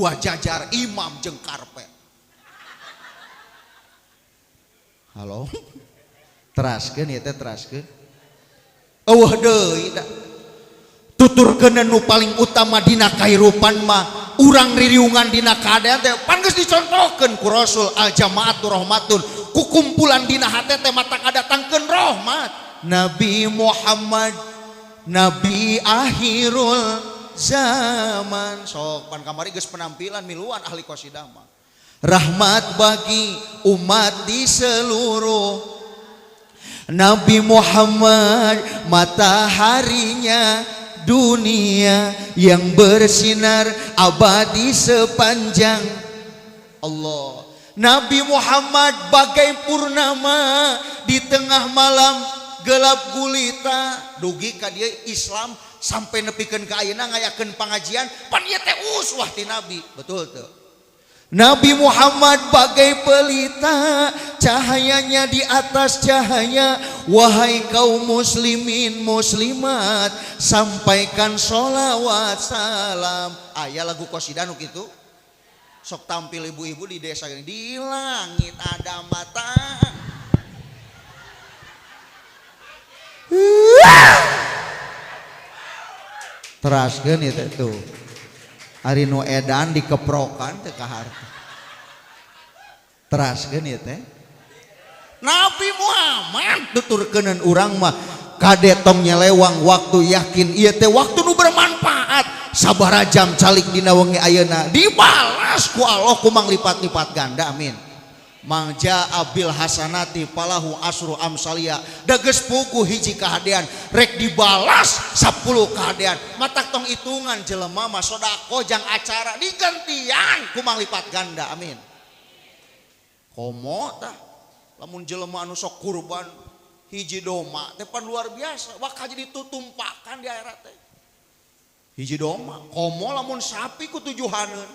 Dua jajar imam jeung karpet. Halo. Teraskeun ieu teh teraskeun. Eueuh deui da. Tuturkeun nu paling utama dina kahirupan mah urang ririungan dina kaadaan teh pan geus dicontohkeun ku Rasul al jamaatu rahmatun, ku kumpulan dina hate teh mata kadatangkeun rahmat. Nabi Muhammad nabi akhirul zaman. Sok pan kamari geus penampilan miluan ahli qasidah mah. Rahmat bagi umat di seluruh. Nabi Muhammad mataharinya dunia yang bersinar abadi sepanjang Allah. Nabi Muhammad bagai purnama di tengah malam gelap gulita. Dugi ka dia Islam sampai nepikeun ka ayeuna ngayakeun pangajian pan ieu teh uswah ti Nabi. Betul teu? Nabi Muhammad bagai pelita, cahayanya di atas cahaya. Wahai kaum muslimin muslimat, sampaikan sholawat salam. Aya lagu qasidah nu kitu. Sok tampil ibu-ibu di desa gini, di langit ada mata. Teraskeun ieu teh tuh. Ari nu edan dikeprokan teh ka harta. Teraskeun ieu teh. Nabi Muhammad tuturkeunan urang mah kade tong nyelewang waktu yakin ieu teh waktu nu bermanfaat. Sabaraha jam calik dina wengi ayeuna dibalas ku Allah ku manglipat-lipat ganda. Amin. Mangja abil hasanati palahu asru amsalia. Da geus puguh hiji kahadean rek dibalas 10 kahadean. Matak tong hitungan jelema mah sedekah jang acara digantian ku manglipat ganda. Amin. Komo tah lamun jelema anu sok kurban hiji doma teh pan luar biasa bakal jadi tutumpakan di akhirat teh. Hiji doma komo lamun sapi ku tujuhaneun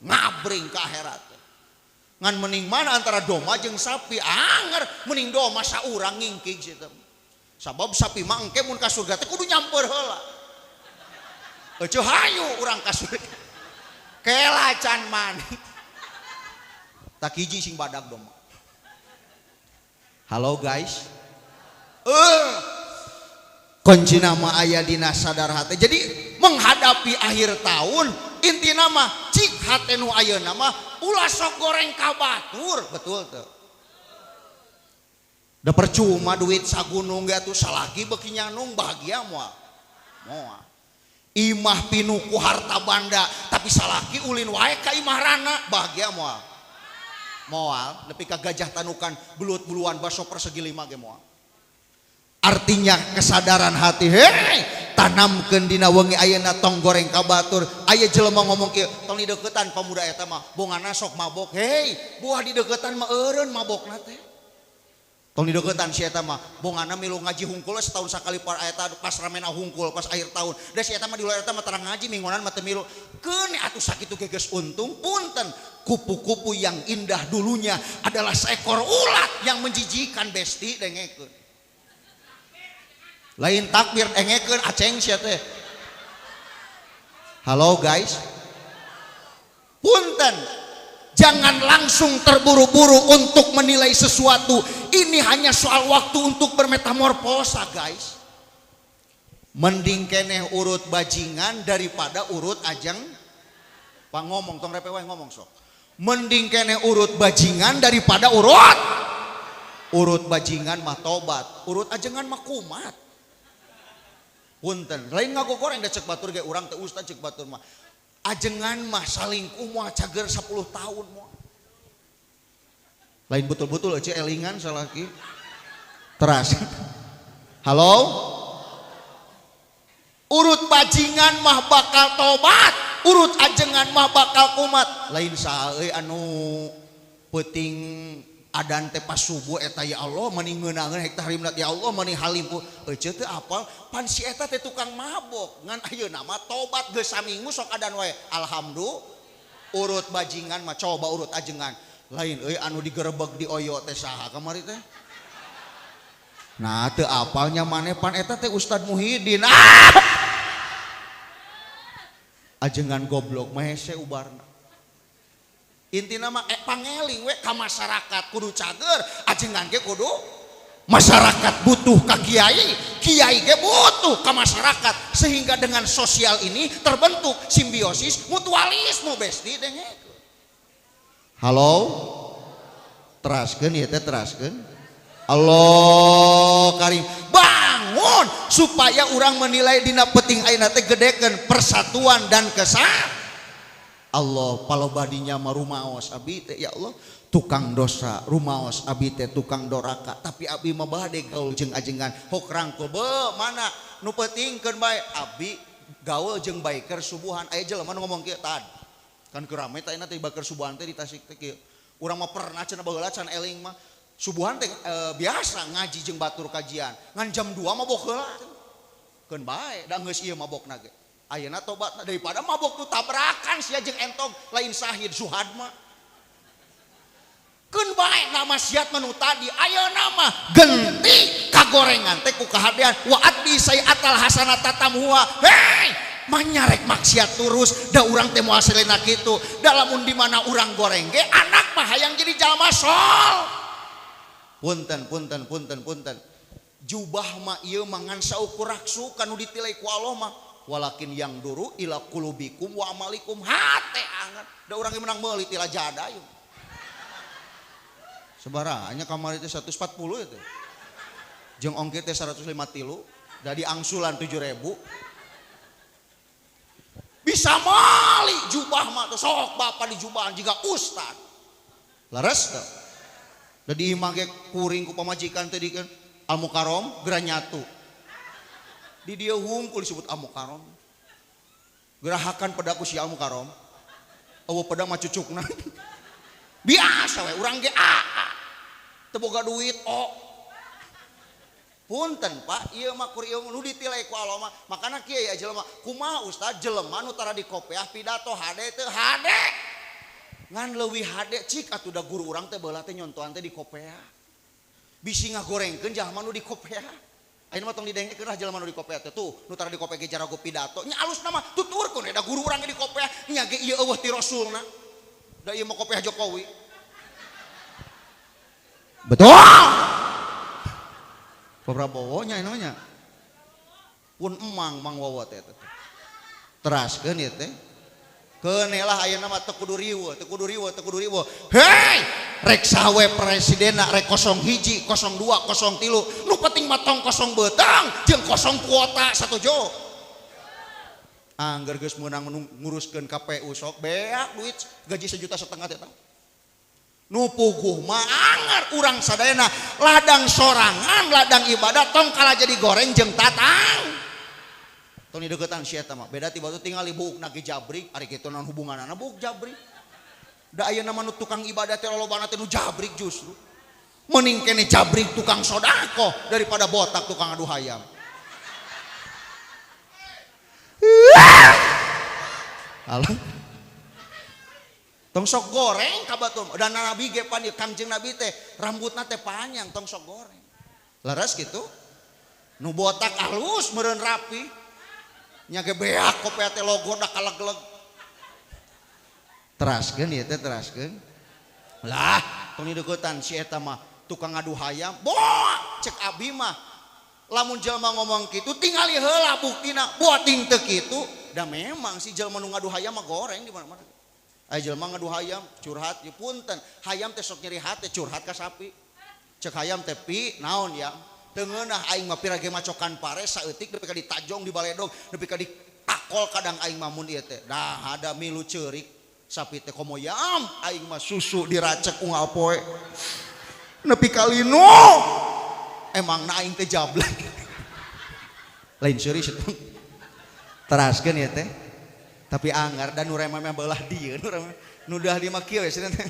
ngabring ka akhirat teh. Ngan mending mana antara doma jeung sapi? Anger mending doma saurang ngingkig situ. Sabab sapi mah engke mun ka surga teh kudu nyamper heula. Eueuh hayu urang ka surga. Kela can mani. Tak hiji sing badag doma. Halo guys. Kunci nama aya dina sadar hati. Jadi menghadapi akhir tahun intina mah cik hate nu ayeuna mah ulah sok goreng ka batur, betul teu? Da percuma duit sagunung ge atuh salaki beuki nyanung bahagia moal. Moal. Imah pinuh ku harta banda tapi salaki ulin wae ka imah rana bahagia moal. Moal nepi ka gajah tanukan belut-buluan baso persegi lima ge moal. Artinya kesadaran hati, hei tanamkeun dina wengi ayeuna tong goreng ka batur. Aya jelema ngomong kieu, tong dideukeutan pamuda eta mah bongana sok mabok. Hei, buah dideukeutan mah eureun mabokna teh. Tong dideukeutan si eta mah bongana milu ngaji hungkul setahun sakali par eta pas ramena hungkul pas akhir tahun. Da si eta mah di luar eta mah terang ngaji mingguanan mah teu milu. Keun atuh sakitu ge geus untung punten. Kupu-kupu yang indah dulunya adalah seekor ulat yang menjijikan besti dengekeun. Lain takbir dengekeun aceng sia teh. Halo guys. Punten. Jangan langsung terburu-buru untuk menilai sesuatu. Ini hanya soal waktu untuk bermetamorfosa guys. Mending keneh urut bajingan daripada urut ajeng. Pak ngomong tong repe wae ngomong sok. Mending keneh urut bajingan daripada urut. Urut bajingan mah tobat, urut ajengan mah kumat. Punten, lain ngagogoreng da cek batur ge urang teh ustad cek batur mah. Ajengan mah salingkuh moal cager 10 tahun moal. Lain betul-betul eueuh elingan salaki. Teras. Halo? Urut bajingan mah bakal tobat, urut ajengan mah bakal kumat. Lain saha euy anu peuting adan teh pas subuh eta ya Allah meni ngeunaheun hek tahrimna ya Allah meni halimpu. Eueuh teu apal pan si eta teh tukang mabok ngan ayeuna mah tobat geus saminggu sok adan wae. Alhamdulillah. Urut bajingan mah coba urut ajengan. Lain euy anu digerebeg di oyo teh saha kamari teh? Nah teu apalnya maneh pan eta teh Ustad Muhyiddin. Ah! Ajengan goblok mah hese ubarna. Intina mah pangeling we ka masyarakat kudu cager, ajengan ge kudu masyarakat butuh ka kiai, kiai ge butuh ka masyarakat, sehingga dengan sosial ini terbentuk simbiosis mutualisme besti dengekeun. Halo? Teraskeun ieu teh teraskeun. Allah karim bangun supaya orang menilai dina penting ayeuna teh gedekeun persatuan dan kesatuan. Allah palobadinya mah rumaos abi teh ya Allah tukang dosa rumaos abi teh tukang doraka tapi abi mah bade gaul jeung ajengan hok rangkul be mana nu pentingkeun bae abi gaul jeung biker subuhan aya jelema nu ngomong kieu tad kan keur rame teh ayeuna teh biker subuhan teh di Tasik teh kieu urang mah pernah cenah baheula can eling mah subuhan teh biasa ngaji jeung batur kajian ngan jam 2 mabok heula keun bae da geus ieu mabokna ge ayeuna tobat daripada mabok tu tabrakan sia jeung entog lain sahid suhad mah keun bae nama siat manu tadi ayeuna mah genti kagorengan teh ku kahadean wa adbi sayatal hasanata tamhua hei manyarek maksiat terus da urang teh moal selena kitu da lamun di mana urang goreng ge anak mah hayang jadi jalma sol punten punten punten punten jubah mah ieu mah ngan saukur raksukan nu ditilai ku Allah mah walakin yang duru ila qulubikum wa amalikum hate anget da urang menang meuli ti lajada yeuh sebaranya kamari teh 140 itu jeung ongkir teh 153 da diangsulan 7.000 bisa mali jubah mah teh sok bapak di jubahan jiga ustad leres teh da di imah ge kuring ku pamajikan teh dikeun al mukarrom geura nyatu di dia hungkul disebut al mukarrom gerahakan pedaku si al mukarrom eueuh peda mah cucukna biasa we urang ge aa teu boga duit o punten Pak ieu mah kur ieu nu ditilai ku Allah mah makana kieu ya jelema kumaha ustaz jelema nu tara dikopeah pidato hade teu hade ngan leuwih hade cik atuh da guru urang teh baheula teh nyontohan teh dikopeah bisi ngagorengkeun jalma nu dikopeah ayeuna mah tong didengekeun lah jelema nu dikopeah teh tuh nu tara dikopeah ge jarago pidato nya alusna mah tuturkeun da guru urang ge dikopeah nya ge ieu eueuh ti rasulna da ieu mah kopeah Jokowi betul Pak Prabowo nya nya pun emang Mang Wowo teh teraskeun ieu teh keun lah ayeuna mah teu kudu riweuh teu kudu riweuh teu kudu riweuh hei rek sawe presidenna rek 01 02 03 nu penting mah tong kosong beutang jeung kosong kuota satuju angger geus meunang nguruskeun KPU sok beak duit gaji 1,5 juta teh nu puguh mah anger urang sadayana ladang sorangan ladang ibadah tong kalah jadi goreng jeung tatang tong dideukeutan si eta mah beda ti batu tingali buukna ge jabrik ari kitu naon hubunganana buuk jabrik da ayeuna mah nu tukang ibadah teh lolobana teh nu jabrik justru mending kene jabrik tukang sedekah daripada botak tukang adu hayam alah tong sok goreng ka batur dan nabi ge pan Kangjeng Nabi teh rambutna teh panjang tong sok goreng leres kitu nu botak alus meureun rapi nya ge beak kopea teh logo da kalegleg teraskeun ieu teh teraskeun lah tong dideuketan si eta mah tukang ngadu hayam boa cek abi mah lamun jelema ngomong kitu tingali heula buktina boa ting teu kitu da memang si jelema nu ngadu hayam mah goreng di mana-mana. Aya jelema ngadu hayam curhat ya punten hayam teh sok nyeri hate curhat ka sapi cek hayam teh pi naon ya teu ngeunah aing mah pirage macokan pare saeutik nepi ka ditajong di baledog nepi ka ditakol kadang aing mah mun ieu teh dah ada milu ceurik sapi teh komo yam aing mah susu diracek unggal poe nepi ka linu emangna aing teh jablek lain seuri teraskeun ieu teh tapi anggar dan nu remeh mah beulah dieu nu remeh nu dah di mah kieu we cenah teh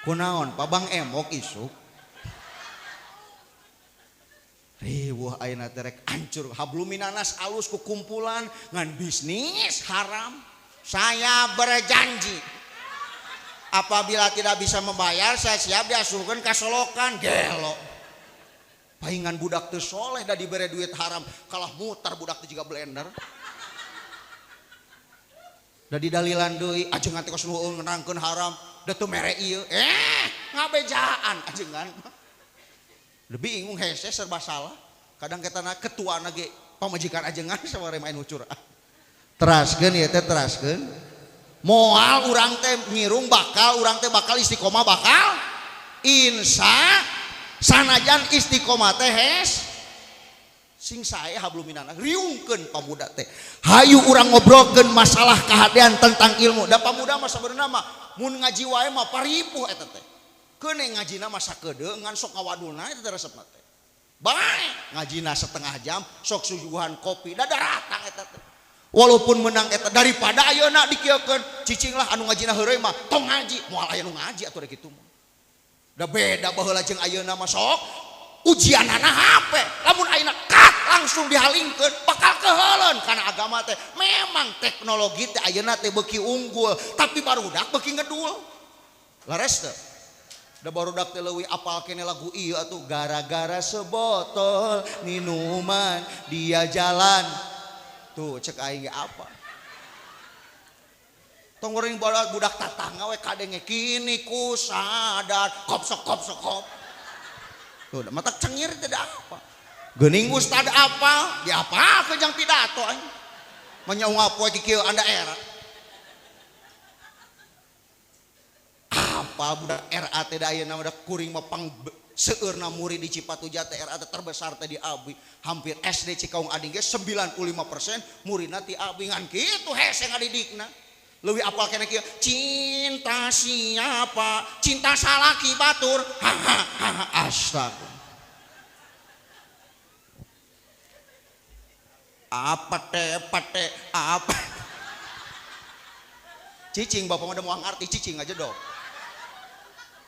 kunaon pabang emok isuk riweuh ayeuna teh rek hancur habluminanas alus ku kumpulan ngan bisnis haram saya berjanji apabila tidak bisa membayar saya siap diasupkeun ka solokan gelo. Paingan budak teu soleh da dibere duit haram, kalah mutar budak teh jiga blender. Da didalilan deui ajengan teh kos nu nerangkeun haram, da teu mere ieu. Ngabejaan ajengan. Lebih bingung hese serba salah. Kadang ketana ketuana ge pamajikan ajengan saware main ucur. Teraskeun ieu teh teraskeun. Moal urang teh ngirung bakal urang teh bakal istiqomah bakal insya sanajan istiqomah teh hes sing sae habluminana riungkeun pamuda teh. Hayu urang ngobrolkeun masalah kahadean tentang ilmu. Da pamuda mah sabenerna mah mun ngaji wae mah paripuh eta teh. Keune ngajina mah sakedeung ngan sok ngawadulna eta teh resepna teh. Bae ngajina setengah jam sok suguhan kopi da daratang eta teh. Walaupun menang eta daripada ayeuna dikieukeun cicing lah anu ngajina heureuy mah tong ngaji moal aya nu ngaji atuh rek kitu mah. Da beda baheula jeung ayeuna mah sok ujianana HP lamun ayeuna kat langsung dihalingkeun bakal keheuleun kana agama teh. Memang teknologi teh ayeuna teh beuki unggul tapi barudak beuki ngedul. Leres teu? Da barudak teh leuwih apal kene lagu ieu atuh gara-gara sebotol minuman dia jalan. Tuh cek aing ge apa. Tong goreng budak tatangga we kadenge kini ku sadar kop sekop sekop. Tuh mata cengir tidak apa. Geuning ustad apa? Diapalkeun jang pidato aing. Menyaung poe kieu anda era. Apa budak RA teh da ayeuna mah kuring mah pang seueurna murid di Cipatujah teh RA teh terbesar teh di Abi. Hampir SD Cikaung Ading ge 95% muridna ti Abi ngan kitu hese ngadidikna. Leuwih apal keneh kieu cinta siapa? Cinta salaki batur. Ha ha ha astaga. Apa teh pate apa? Cicing bapak mah udah mau ngarti cicing aja dong.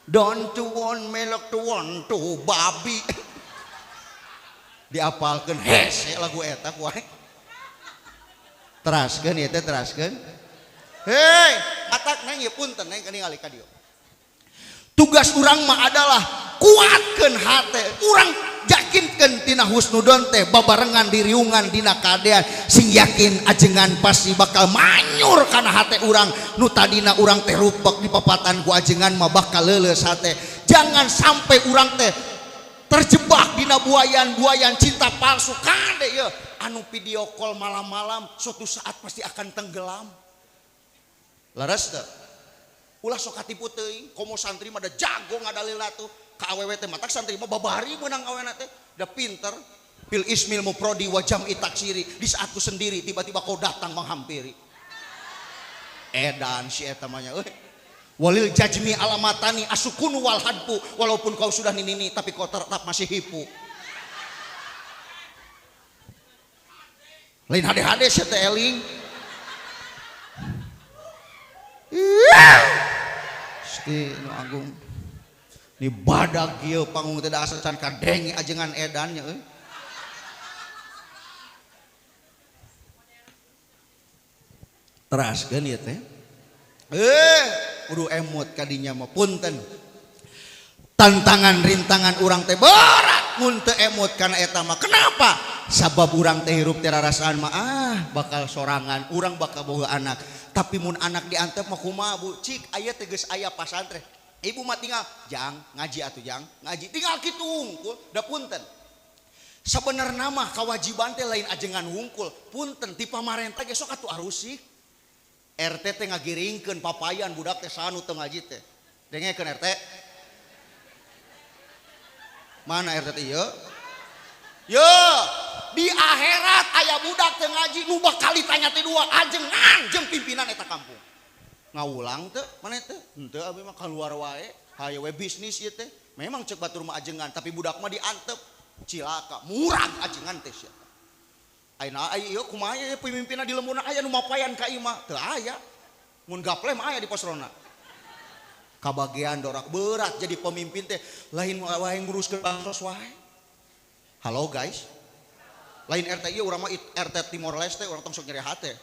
Don't to want melok to want to babi. Diapalkeun hese lagu eta ku aing. Teraskeun ieu teh teraskeun. Hei, atak neng ieu punten neng ningali ka dieu. Tugas urang mah adalah kuatkeun hate, urang yakinkeun tina husnudon teh babarengan diriungan dina kadean sing yakin ajengan pasti bakal manyur kana hate urang nu tadina urang teh rupek di papatan ku ajengan mah bakal leuleus hate. Jangan sampai urang teh terjebak dina buayan-buayan cinta palsu kade ye anu video call malam-malam suatu saat pasti akan tenggelam. Leres teu? Ulah sok katipu teuing komo santri mah da jago ngadalilna tuh ka awewe teh matak santri mah babari meunang awena teh da pinter fil ismil muprodi wa jam'i taksiri di saat ku sendiri tiba-tiba kau datang menghampiri. Edan si eta mah nya euy. Walil jajmi alamatani asukunu wal hadpu walaupun kau sudah ninini tapi kau tetap masih hipu. Lain hade-hade sia teh eling. Gusti nu agung. Ni badag ieu panggung teh da asa can kadenge ajengan edan nya euy. Teraskeun ieu teh. Kudu emut kadinya mah punten. Tantangan rintangan urang teh berat mun teu emut kana eta mah. Kenapa? Sabab urang teh hirup teh rarasaan mah bakal sorangan, urang bakal boga anak. Tapi mun anak diantep mah kumaha Bu? Cik aya teh geus aya pasantren. Ibu mah tinggal jang ngaji atuh jang ngaji tinggal kitu hungkul da punten. Sabenerna mah kawajiban teh lain ajengan hungkul, punten ti pamarentah ge sok atuh arusik. RT teh ngagiringkeun papayan budak teh sanu teu ngaji teh. Dengekeun RT. Mana RT teh ieu? Ye, di akhirat aya budak teu ngaji nu bakal ditanya teh dua ajengan jeung pimpinan eta kampung. Ngawulang teu maneh teh? Henteu abi mah kaluar wae, hayo we bisnis ieu teh. Memang ceuk batur mah ajengan tapi budak mah diantep. Cilaka, murag ajengan teh sia. Ayeuna ieu kumaha ieu pemimpinna di lemburna aya nu mapayan ka imah? Teu aya. Mun gaple mah aya di pos ronda. Kabagean dorak berat jadi pemimpin teh lain wae nguruskeun bansos wae. Halo guys. Lain RT ieu urang mah RT Timor Leste urang tong sok nyeri hate.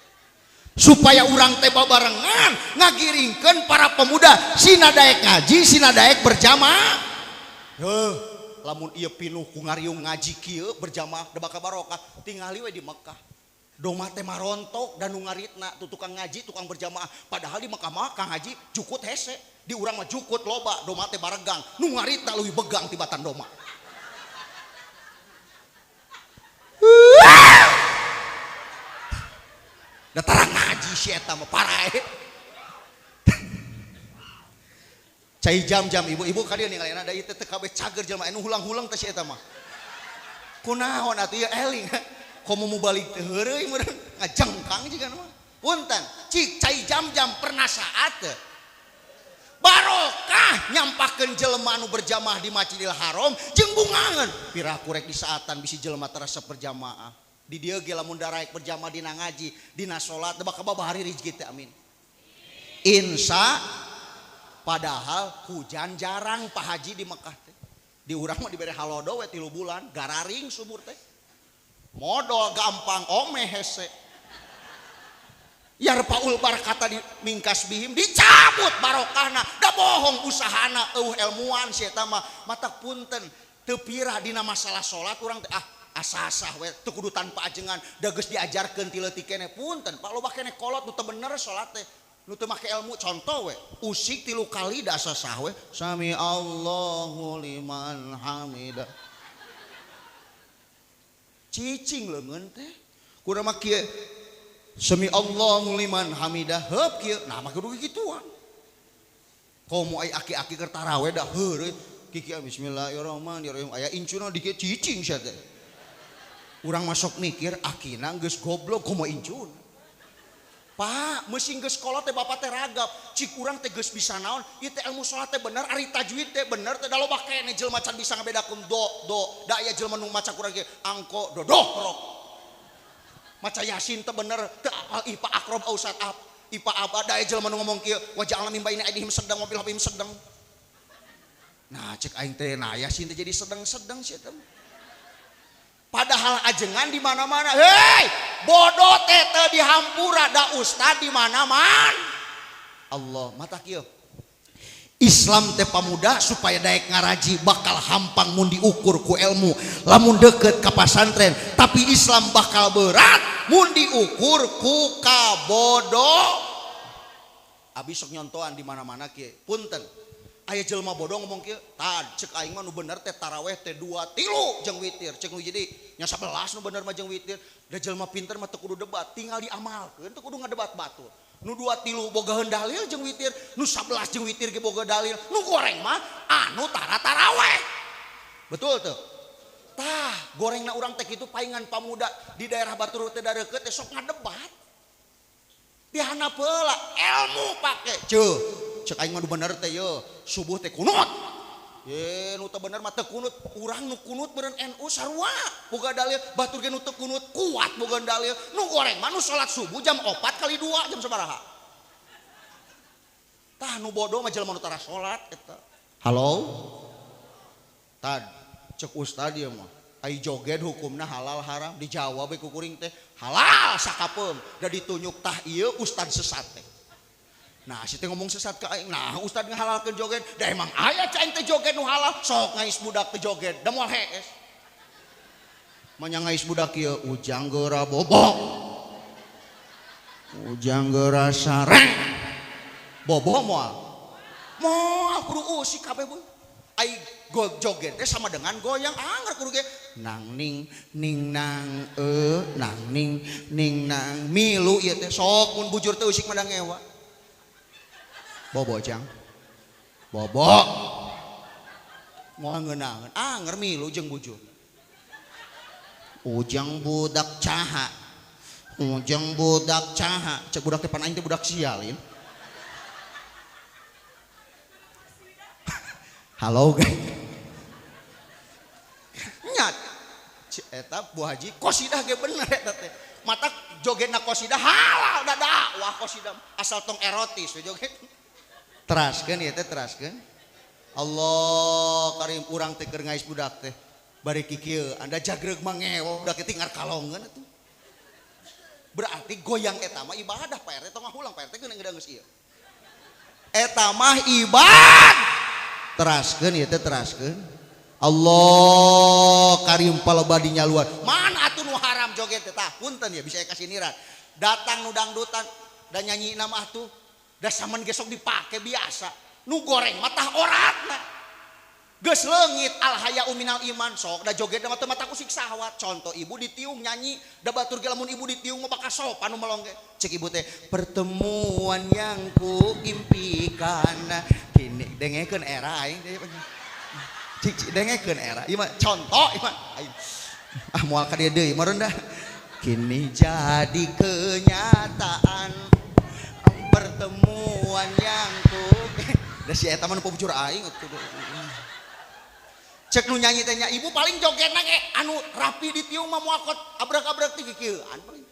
Supaya urang teh babarengan ngagiringkeun para pemuda sina daek ngaji, sina daek berjamaah. Heuh. Lamun ieu pinuh ku ngariung ngaji kieu berjamaah da bakal barokah. Tingali we di Mekah. Doma teh marontok dan nu ngaritna tuh tukang ngaji, tukang berjamaah. Padahal di Mekah mah kang haji jukut hese. Di urang mah jukut loba, doma teh baregang. Nu ngaritna leuwih begang tibatan doma. Da tarang ngaji si eta mah parae. Cai jam-jam ibu-ibu ka dieu ningalina da ieu teh kabeh cager jelema anu hulang-hulang teh si eta mah. Kunaon atuh ieu eling. Komo mubalik teh heureuy meureun ngajengkang jiga mah. Punten, cik cai jam-jam pernah saat teh. Barokah nyampakeun jelema anu berjamaah di Masjidil Haram jeung bungangeun. Piraku rek di saatan bisi jelema teresep berjamaah. Di dieu ge lamun daraek berjamaah dina ngaji, dina salat bakal babahari rezeki teh amin. Insya padahal hujan jarang Pak Haji di Mekah teh. Di urang mah dibere halodo we 3 bulan, gararing sumur teh. Modal gampang omeh hese. Yarpaul barakata di mingkas bihim dicabut barokahna, da bohong usahana eueuh ilmuan si eta mah. Mata punten teu pira dina masalah salat urang teh ah asasah we teu kudu tanpa ajengan, da geus diajarkeun ti leutik keneh punten Pak loba keneh kolot nu teu bener salat teh. Nu teu make ilmu contoh we usik 3 kali da asasah we sami Allahu liman hamida. Cicing leungeun teh kudu mah kieu sami Allahu liman hamidah heup kieu nah mah kudu kituan. Komo ai aki-aki keur taraweh da heureuy kieu bismillahirrahmanirrahim aya incuna dikieu cicing sia teh. Urang masuk mikir akina geus goblok komo incuna. Pak, mesin geus kolot teh bapak teh ragap, cik urang teh geus bisa naon, ieu teh ilmu salat teh bener, ari tajwid teh bener teh da loba keneh jelema can bisa ngabedakeun do do, da aya jelema nu maca kurang ge angko dodoh rok. Maca yasin teh bener, teu apal ipa akrob ausat ab, ipa abad da aya jelema nu ngomong kieu, waja'alna min baini aidihim sedang wa fil sedang. Nah, cek aing teh nah yasin teh jadi sedang-sedang sia teh. Padahal ajengan di mana-mana. Hei, bodoh teh teu dihampura da ustad di mana-mana. Allah mata kieu. Islam teh pamuda supaya daek ngaraji bakal hampang mun diukur ku ilmu, lamun deket ka pasantren, tapi Islam bakal berat mun diukur ku kabodoh. Abi sok nyontoan di mana-mana kieu. Punten. Aya jelema bodoh ngomong kieu, tad cek aing mah nu bener teh taraweh teh 2 3 jeung witir. Cek nu jadi nya 11 nu bener mah jeung witir. Da jelema pinter mah teu kudu debat, tinggal diamalkeun teu kudu ngadebat batur. Nu 2 3 bogaheun dalil jeung witir, nu 11 jeung witir ge boga dalil. Nu goreng mah anu tara taraweh. Betul teu? Tah, gorengna urang teh kitu paingan pamuda di daerah batur teh dareukeut teh sok ngadebat. Dihana peula ilmu pake. Ceuh, cek aing mah nu bener teh ye, subuh teh kunut. Ye, nu teu bener mah teu kunut. Urang nu kunut beureun NU sarua boga dalil, batur ge nu teu kunut kuat boga dalil. Nu goreng mah nu salat subuh jam 4 kali 2 jam sabaraha. Tah nu bodoh mah jelema nu tara salat eta. Halo? Tad, cek ustad ieu mah. Ai joget hukumna halal haram dijawab we ku kuring teh halal sakapeung da ditunyuk tah ieu ustad sesat teh. Nah, si teh ngomong sesat ka aing. Nah, ustad ngahalalkeun joget. Da emang aya ca aing teh joget nu halal, sok ngais budak teh joget. Da moal hees. Manya ngais budak ieu ujang geura bobo. Ujang geura sareng. Bobo moal. Moal kudu usik kabeh bu. Ai joget teh sama dengan goyang angger kudu ge nang ning ning nang e nang ning ning nang milu ieu teh sok mun bujur teh usik mah da ngewa. Bobo jang. Bobo. Moal ngeunaheun anger milu jeung bujur. Ujang budak caha. Ujang budak caha. Cek budak teh pan aing teh budak sialin. Halo guys. Nyat. Eta Bu Haji qasidah ge bener eta teh. Mata jogetna qasidah halal da dakwah qasidah asal tong erotis we joget. Teraskeun ieu teh teraskeun. Allah karim urang teh keur ngais budak teh. Bari kikieu anda jagreug mah ngewo budak teh tinggal kalongeun atuh. Berarti goyang eta mah ibadah Pak RT tong ngahulang Pak RT geus geus ieu. Eta mah ibadah. Teraskeun ieu teh teraskeun. Allah karim palebah di nyaluan. Mana atuh nu haram joget teh tah punten ya bisa kasih niran. Datang nu dangdutan dan nyanyi nama tuh da saman gesok dipake biasa. Nu goreng mah tah oratna. Geus leungit al haya'u minal iman sok da joget mah teu mata kusik sahwat. Contoh ibu ditiung nyanyi da batur ge lamun ibu ditiung mah bakal sopan nu melong ge. Cek ibu teh pertemuan yang ku impikan kini dengekeun era aing teh. Cik dengekeun era ieu mah contoh ieu mah ah moal ka dieu deui mah rendah kini jadi kenyataan pertemuan yang ku da si eta mah nu bujur aing atuh. Cek nu nyanyi teh nya ibu paling jogetna ge anu rapi ditiung mah moal kot abrak-abrak ti kikieuan paling.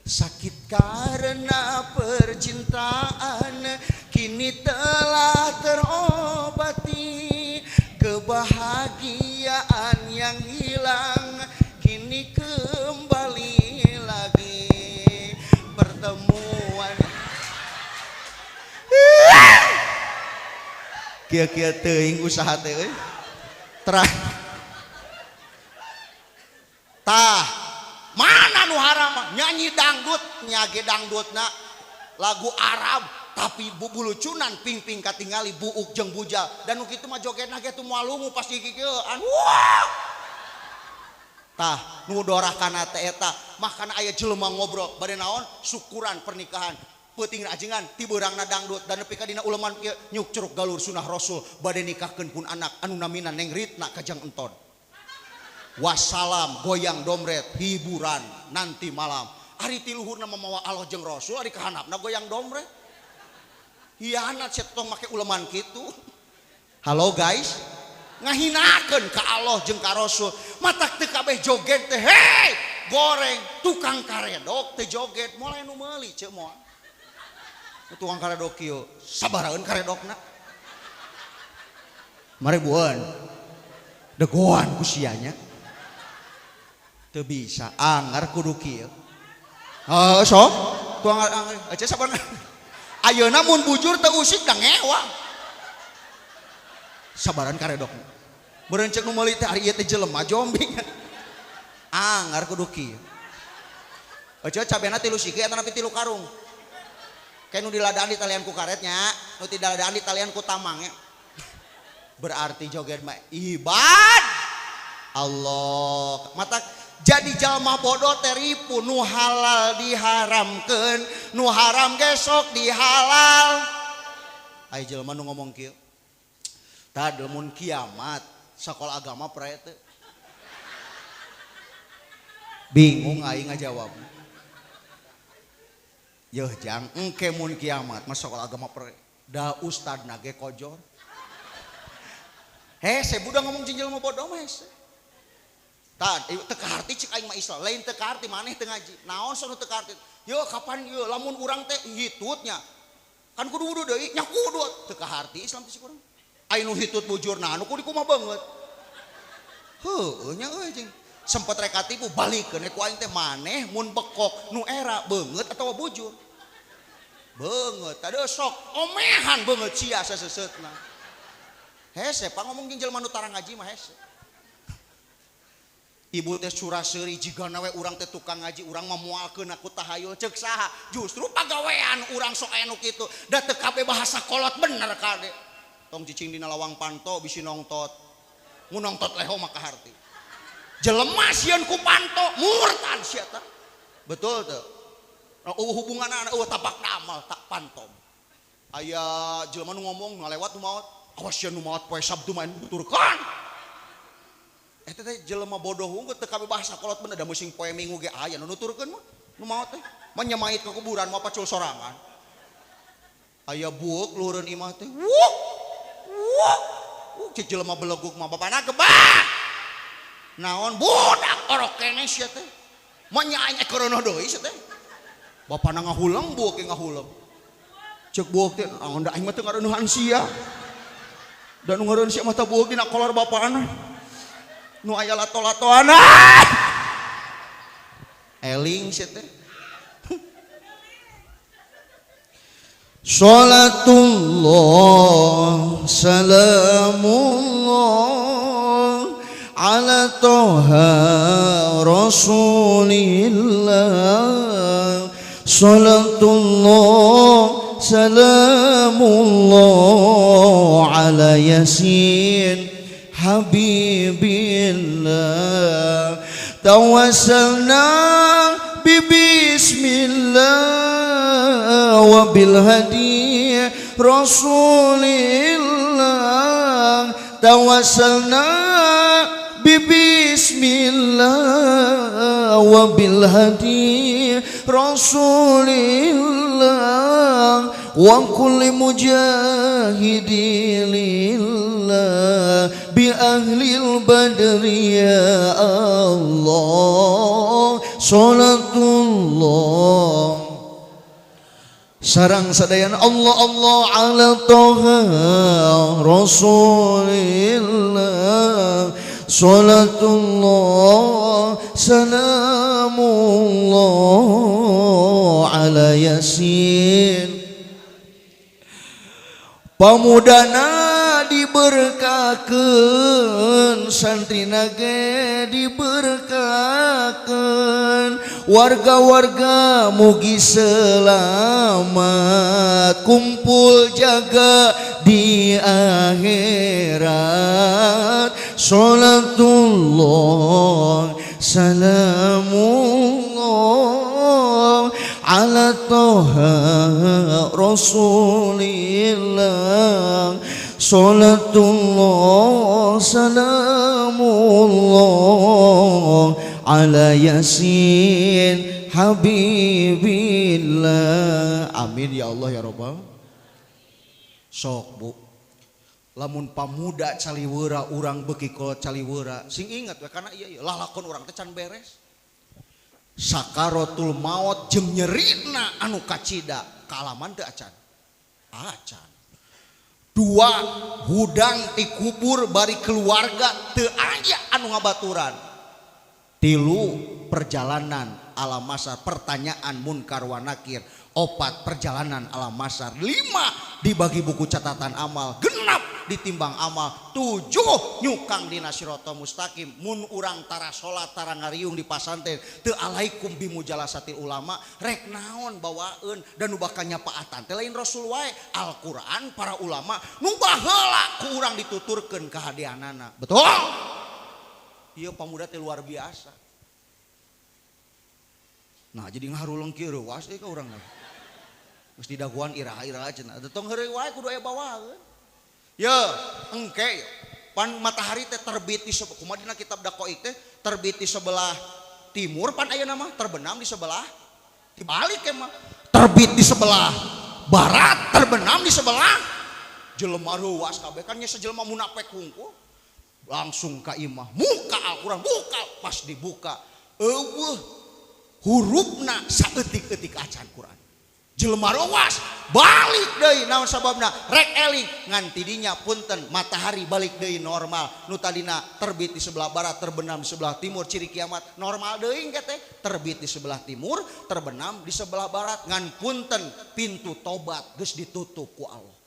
Sakit karena percintaan kini telah terobati, kebahagiaan yang hilang kini kembali lagi, pertemuan kieu-kieu teuing usaha teh euy. Terah tah mana nu haram nyanyi dangdut nyage dangdutna lagu Arab tapi bubulucunan ping-ping katingali buuk jeung bujal dan nu kitu mah jogetna ge teu moal lungu pas kikieuan. Wah tah nu dorah kana teh eta mah kana aya jelema ngobrol bade naon syukuran pernikahan peuting ajengan ti beurangna dangdut dan nepi ka dina uleman kieu nyuk curug galur sunah rasul bade nikahkeun pun anak anu namina Neng Ritna kajang enton. Wassalam goyang domret hiburan nanti malam. Ari ti luhurna mamawa Allah jeung Rasul ari kahanapna goyang domret. Hianat sia tong make uleman kitu. Halo guys, ngahinakeun ka Allah jeung ka Rasul. Matak teu kabeh joget teh hei goreng tukang karedok teu joget moal nu meuli ceu moal. Tukang karedok kieu sabaraeun karedokna. Maribuan. Degoan ku sia nya. Teu bisa anggar kudu kieu. Heuh sok tukang anggar aja sabarna. Ayeuna mun bujur teu usik da ngewa. Sabaran karedok. Meureun ceuk nu meuli teh ari ieu teh jelema jombing. Anggar kudu kieu. Aja cabena 3 siki eta nepi 3 karung. Kayak nu diladaan di talian ku karetnya, nu diladaan di talian ku tamangnya. Berarti joget mah ibad Allah. Mata jadi jalma bodoh teripu nu halal diharamkeun, nu haram gesok dihalal. Aya jelema nu ngomong kieu. Tah mun kiamat sakola agama prae teu. Bingung aing ngajawab. Yeuh jang engke mun kiamat mah sakola agama prae. Da ustadna ge kojor. Hese budak ngomong jeung jelema bodoh mah hese. Tah teu kaharti cek aing mah Islam, lain teu kaharti maneh teu ngaji. Naon sono teu kaharti? Yeuh kapan yeuh lamun urang teh hitutnya. Kan kudu wudu deui nya kudu teu kaharti Islam teh si urang. Aya nu hitut bujurna anu kudu kumaha beungeut. Heueuh nya euy jeung sempet rek katipu balikeun ku aing teh maneh mun bekok nu era beungeut atawa bujur. Beungeut tadi sok omehan beungeut sia saseseutna. Hese pak ngomong jeung jelema nu tara ngaji mah hese. Ibu teh sura-seuri jigana we urang teh tukang ngaji urang mah moalkeun aku tahayul ceuk saha justru pagawean urang sok aya nu kitu da teu kabeh bahasa kolot bener kade. Tong cicing dina lawang panto bisi nongtot. Mun nongtot leho mah kaharti. Jelema sieun ku panto murtad sia tah. Betul teu? Eueuh hubunganna eueuh tapak amal tak pantom. Aya jelema nu ngomong ngalewat nu maot. Awas sia nu maot poe Sabtu main tuturkeun. Eta teh jelema bodoh unggul teu kabeh bahasa kolot bener da musing poe Minggu ge aya nu nuturkeun mah nu maot teh. Mah nyamait ke kuburan mah pacul sorangan. Aya bueuk luhureun imah teh. Wuh. Wuh. Cek jelema beleguk mah bapana gebak. Naon budak orok keneh sia teh. Mah nya aing ekorono deui sia teh. Bapana ngahuleng bueuk ge ngahuleng. Cek bueuk teh naon da aing mah teu ngareuneuhan sia. Da nu ngareun sia mah teh bueuk dina kolor bapana. Nu aya lato-latoana. Eling sia teh. Salatullah salamullah Toha Rasulillah. Salatullah salamullah ala Yasin Habibillah. Tawassalna bibismillah wa bilhadi Rasulillah. Tawassalna bibismillah wa bilhadi Rasulillah wa kulli mujahidi lillah bi ahlil badri ya Allah. Salatullah sarang sadayana Allah Allah ala Toha Rasulillah. Salatullah salamullah ala Yasin. Pamudana diberkakeun, santrina ge diberkakeun, warga-warga mugi selamat, kumpul jaga di akhirat. Salatullah salamullah ala Toha Rasulillah. Salatullah salamullah ala Yasin Habibillah. Amin ya Allah ya Rabbal. Sok bu, lamun pamuda caliwera urang beuki kolot caliwera, sing ingat we karena iya lalakon urang teh can beres. Sakaratul maut jeung nyerina anu kacida kaalaman teu acan. Acan. Dua hudang ti kubur bari keluarga teu aya anu ngabaturan. Tilu perjalanan alam masar, pertanyaan munkar wa nakir. Opat perjalanan alam masar. Lima dibagi buku catatan amal. Genap ditimbang amal. Tujuh nyukang dina sirata mustaqim. Mun urang tara salat tara ngariung di pasantren teu alaikum bimujalasatil ulama, rek naon bawaeun dan nu bakal nyapaatan teh lain rasul wae, Al-Qur'an para ulama nu baheula ku urang dituturkeun kahadeanana. Betul? Ieu pamuda teh luar biasa. Nah jadi ngaruleng kieu reuas euy ka urang mah. Geus didaguan iraha-iraha cenah. Tong heureuy wae kudu aya bawaeun. Ye, engke pan matahari teh terbit di sebelah, kumaha dina kitab Daqaiq teh terbit di sebelah timur pan ayeuna mah terbenam di sebelah dibalik mah. Terbit di sebelah barat, terbenam di sebelah jelema reuas kabeh kan nya sajelema munafik hungkul. Langsung ka imah, muka Al-Qur'an, buka pas dibuka eueuh hurufna saeutik-eutik acan Quran. Jelema reuas balik deui naon sababna rek eling ngan tidinya punten matahari balik deui normal nu tadina terbit di sebelah barat terbenam di sebelah timur, ciri kiamat normal deui engke teh terbit di sebelah timur terbenam di sebelah barat ngan punten pintu tobat geus ditutup ku Allah.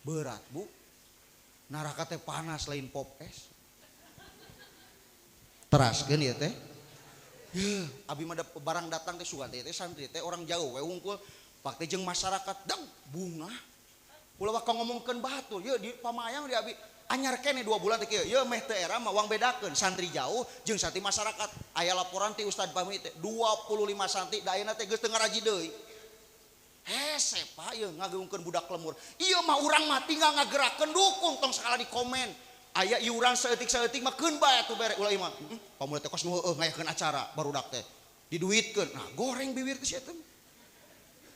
Berat bu, neraka teh panas lain pop es. Teraskeun ieu teh. Yeuh, abi mah barang datang teh sugan teh santri teh orang jauh we wungkul pak teh jeung masyarakat deng bunga. Ulah waka ngomongkeun batur, yeuh di pamayang di abi anyar keneh 2 bulan teh kieu, yeuh meh teu era mah wang bedakeun santri jauh jeung santri masyarakat. Aya laporan ti Ustad Fahmi teh 25 santri da ayeuna teh geus teu ngaraji deui. Hese pak yeuh ngagungkeun budak lemur. Ieu mah urang mah tinggal ngagerakeun dukung tong sakala di komen. Aya iuran saeutik-saeutik mah keun bae atuh bere ulah ieu mah. Pamuda teh kos nu heueuh ngayakeun acara barudak teh. Diduitkeun. Nah, goreng bibir teh sia teh.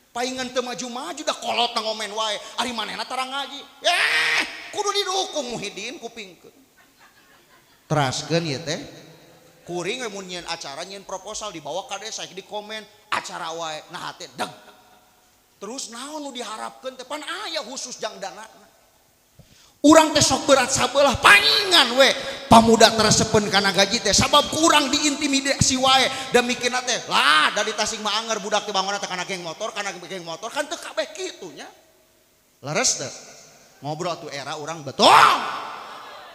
Paingan teu maju-maju da kolot ngomen wae. Ari manehna tara ngaji. Eh, kudu didukung Muhyiddin kupingkeun. Teraskeun ieu teh. Kuring we mun nyieun acara nyieun proposal dibawa ka desa di komen acara wae. Nah teh deg. Terus naon nu diharapkeun teh pan aya khusus jang dana. Urang teh sok berat sabelah paingan we pamuda teresepeun kana gaji teh sabab kurang diintimidasi wae da mikirna teh lah dari Tasik mah anger budak teh bangunna teh kana geng motor kan teu kabeh kitu nya. Leres teh ngobrol tuh era urang betul.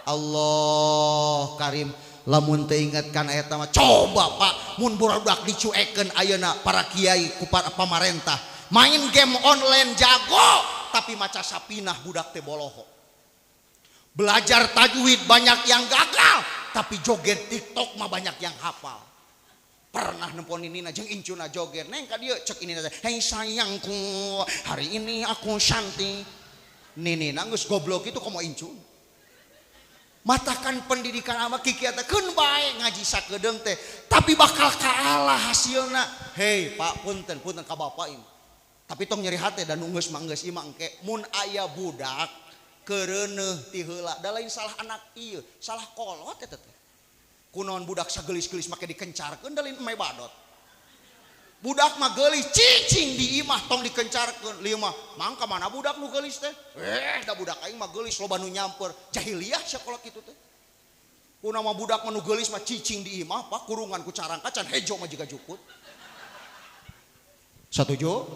Allah karim lamun teu inget kana eta mah coba Pak mun budak dicuekeun ayeuna para kiai ku para pamarentah main game online jago tapi maca sapinah budak teh boloho. Belajar tajwid banyak yang gagal tapi joget TikTok mah banyak yang hafal. Pernah nempon ini jeung incuna joget neng ka dieu cek ini teh hei sayangku hari ini aku cantik ninina geus goblok itu komo incun. Matakan pendidikan ama kikieu teh keun bae ngaji sakedeung teh tapi bakal kalah hasilna. Hei Pak punten punten ka bapak ieu tapi tong nyeri hate dan geus mah geus ieu mah engke mun aya budak keureuneuh ti heula da lain salah anak ieu salah kolot eta teh. Kunaon budak sagelis-gelis make dikencarkeun da lain emeh badot. Budak mah geulis cicing di imah tong dikencarkeun lieu mah mangka mana budak nu geulis teh da budak aing mah geulis loba nu nyamper jahiliyah sia kolot kitu teh. Kunaon mah budak mah nu geulis mah cicing di imah Pak kurungan ku carangka can hejo mah jiga jukut. Satuju?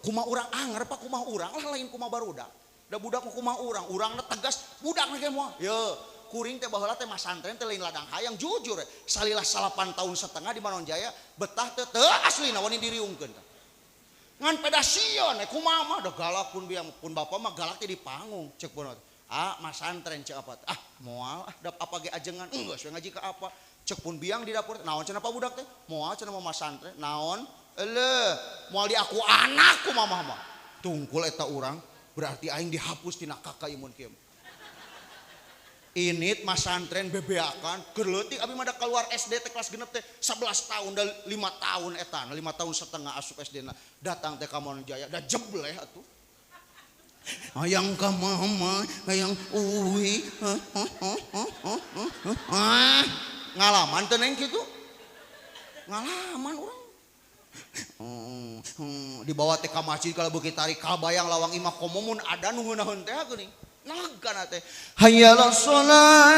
Kumaha urang anger Pak kumaha urang lah lain kumaha barudak. Da budak mah kumaha urang, urangna tegas budakna ge moal. Ye kuring teh baheula teh masantren teh lain ladang hayang jujur salilah 8 tahun setengah di Manonjaya betah teh teu aslina wani diriungkeun teh. Ngan peda sieun kumaha mah da galak pun biang pun bapak mah galak teh di panggung cek pun ah masantren cek apa ah moal ah da apa ge ajengan geus we ngaji ka apa cek pun biang di dapur naon cenah pa budak teh moal cenah mah masantren naon eleuh moal di aku anak kumaha mah tungkul eta urang berarti aing dihapus tina kakak imun kieu. Init masantren bebeakan keur leutik abi mah da keluar SD teh kelas genep teh 11 tahun da 5 tahun eta 5 tahun setengah asup SD na datang teh ka Manonjaya da jebleh atuh hayang ka mama hayang uwi ngalaman teh neng kitu ngalaman urang dibawa teh ka masjid kalau beuki tarik kabayang lawang imah komo mun ada nu ngeunaheun teh geuning nagana teh hayya shalah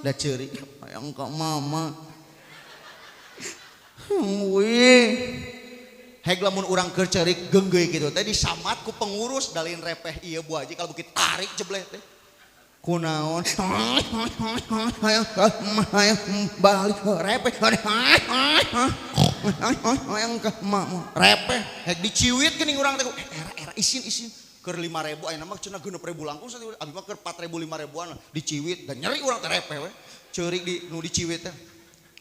da ceurik hayang ka mama wih heg lamun urang keur ceurik geunggeuy kitu teh disamat ku pengurus dalin repeh ieu bu haji kalau beuki tarik jebleh teh kunaon hayang balik repeh hayang ka mama repeh heg diciwit geuning urang teh era era isin isin keur 5000 ayeuna mah cenah 6000 langkung abi mah keur 4000 5000-an diciwit dan nyeri urang teh repeh we ceurik di nu diciwit teh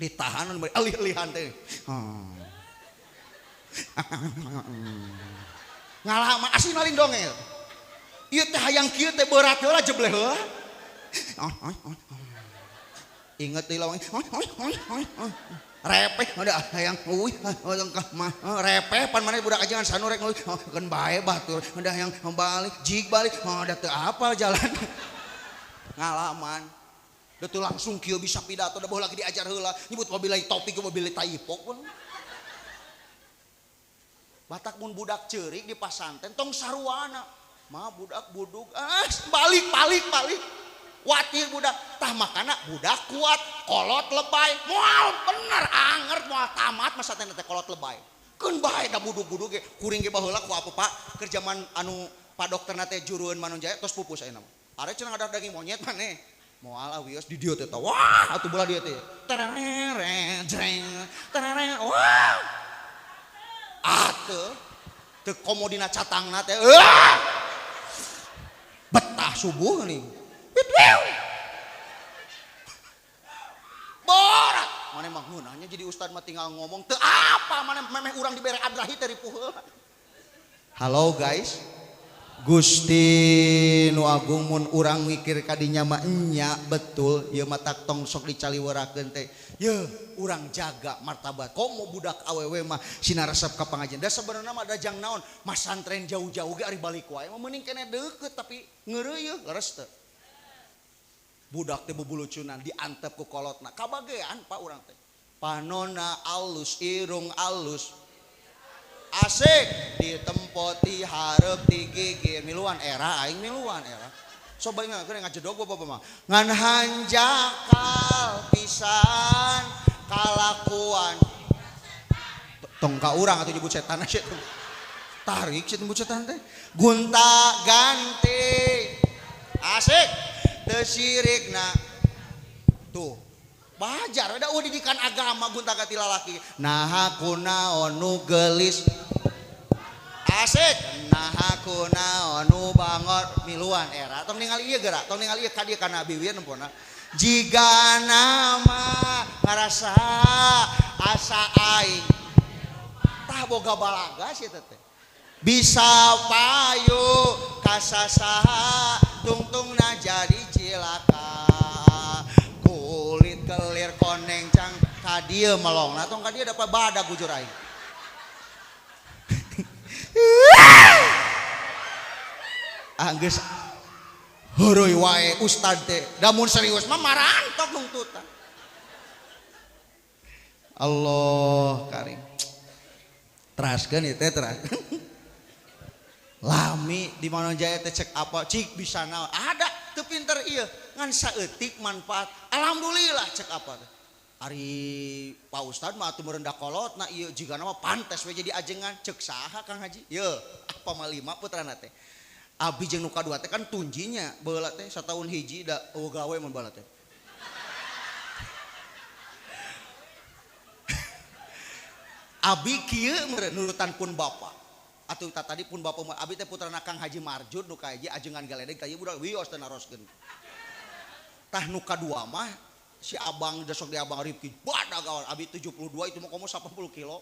ditahan alih-alihan teh ngalah mah asli nalin dongeng ieu teh hayang kieu teh berat heula jebleh heula. Inget deui lawang repeh ada hayang euy hayang ka mah repeh pan maneh budak ajengan sanu rek keun bae batur ada hayang balik jig balik da teu apal jalan ngalaman da teu langsung kieu bisa pidato da baheula lagi diajar heula nyebut wabillahi taufik wabillahi taifok. Batak mun budak ceurik di pasantren tong saruana mah budak budug ah balik balik balik watir budak tah makana budak kuat kolot lebay moal bener anger moal tamat masa teh kolot lebay keun bae da budug-budug ge kuring ge baheula ku apa Pak keur jaman anu Pak dokterna teh jurueun Manonjaya tos pupus ayeuna mah are cenah ngadak daging monyet maneh moal ah wios di dieu teh wah atuh bola dieu teh terereng jreng terereng wah atuh teu komo dina catangna teh betah subuh nih borat mana mah ngeunahnya jadi ustad mah tinggal ngomong teu apa mana memeh urang dibere adrahi teh ripuh heula. Halo guys, Gusti nu agung mun urang mikir kadinya mah nya betul ieu mah tak tong sok dicaliwerakeun teh ye urang jaga martabat komo budak awewe mah sina resep ka pangajian da sebenarna mah da jang naon masantren jauh-jauh ge ari balik wae mah meuning keneh deukeut tapi ngeureuyeuh leres teu budak teh bubulucunan diantep ku kolotna kabagean Pak urang teh panona alus irung alus asik ditempoti hareup digigir miluan era aing miluan era coba ingat keur ngajedog bapak mah ngan hanjakal pisan kalakuan Tong ka urang atuh nyebut setan sia teh. Tarik sia nyebut setan teh. Gonta ganti. Asik. Teu sirikna. Tuh. Bajar da eueuh didikan agama gonta ganti lalaki. Naha kunaon nu geulis. Asik. Naha kunaon nu bangor miluan era. Tong ningali ieu geura, tong ningali ieu ka dieu kana biwir nempona. Jiga nama ngarasa asa aing. Tah boga balaga sih teh. Bisa payu kasasaha tungtungna jadi cilaka. Kulit kelir koneng cang ka dieu melongna tong ka dieu dapat badak bujur aing. Anggeus heureuy wae ustad teh da mun serius mah marantok nungtutan. Allah karim. Teraskeun ieu teh teras. Lami di Manonjaya teh cek apa cik bisa naon ada teu pinter ieu ngan saeutik manfaat. Alhamdulillah cek apa teh. Ari Pak Ustad mah atuh merendah kolot na ieu jigana mah pantes we jadi ajengan cek saha Kang Haji. Yeuh apa mah lima putrana teh. Abi jeung nu kadua teh kan tunjinya baheula teh sataun hiji da eueuh gawe mun baheula teh. Abi kieu meureun nurutan pun bapa. Atuh tadi pun bapa mah abi teh putrana Kang Haji Marjud nu kahiji ajengan galedeg ka ieu budak wios teh naroskeun. Tah nu kadua mah si abang desok di abang Rifki badag awal abi 72 itu mah komo 80 kilo.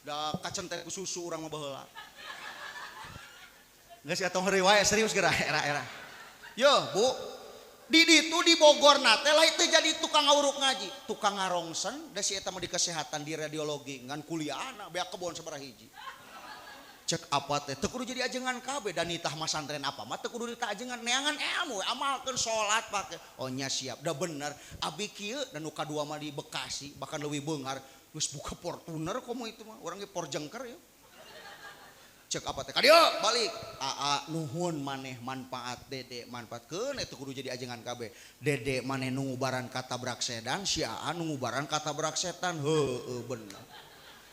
Da kacente ku susu urang mah baheula. Geus atuh heureuy wae serius geura era-era. Yo, Bu. Di ditu di Bogor na teh lain teu jadi tukang ngawuruk ngaji, tukang ngarongsen da si eta mah di kesehatan di radiologi ngan kuliahna beak kebon sabaraha hiji. Cek apa teh teu kudu jadi ajengan kabeh dan nitah masantren apa mah teu kudu ditah ajengan neangan ilmu amalkeun salat pake. Oh nya siap da bener abi kieu dan nu kadua mah di Bekasi bahkan leuwih beunghar geus buka Fortuner komo itu mah urang ge porjengker ya. Cek apa teh kadieu balik aa nuhun maneh manfaat dede manfaatkeun eta kudu jadi ajengan kabeh dede maneh nu ngubaran katabrak sedan si aa nu ngubaran katabrak setan heueuh bener.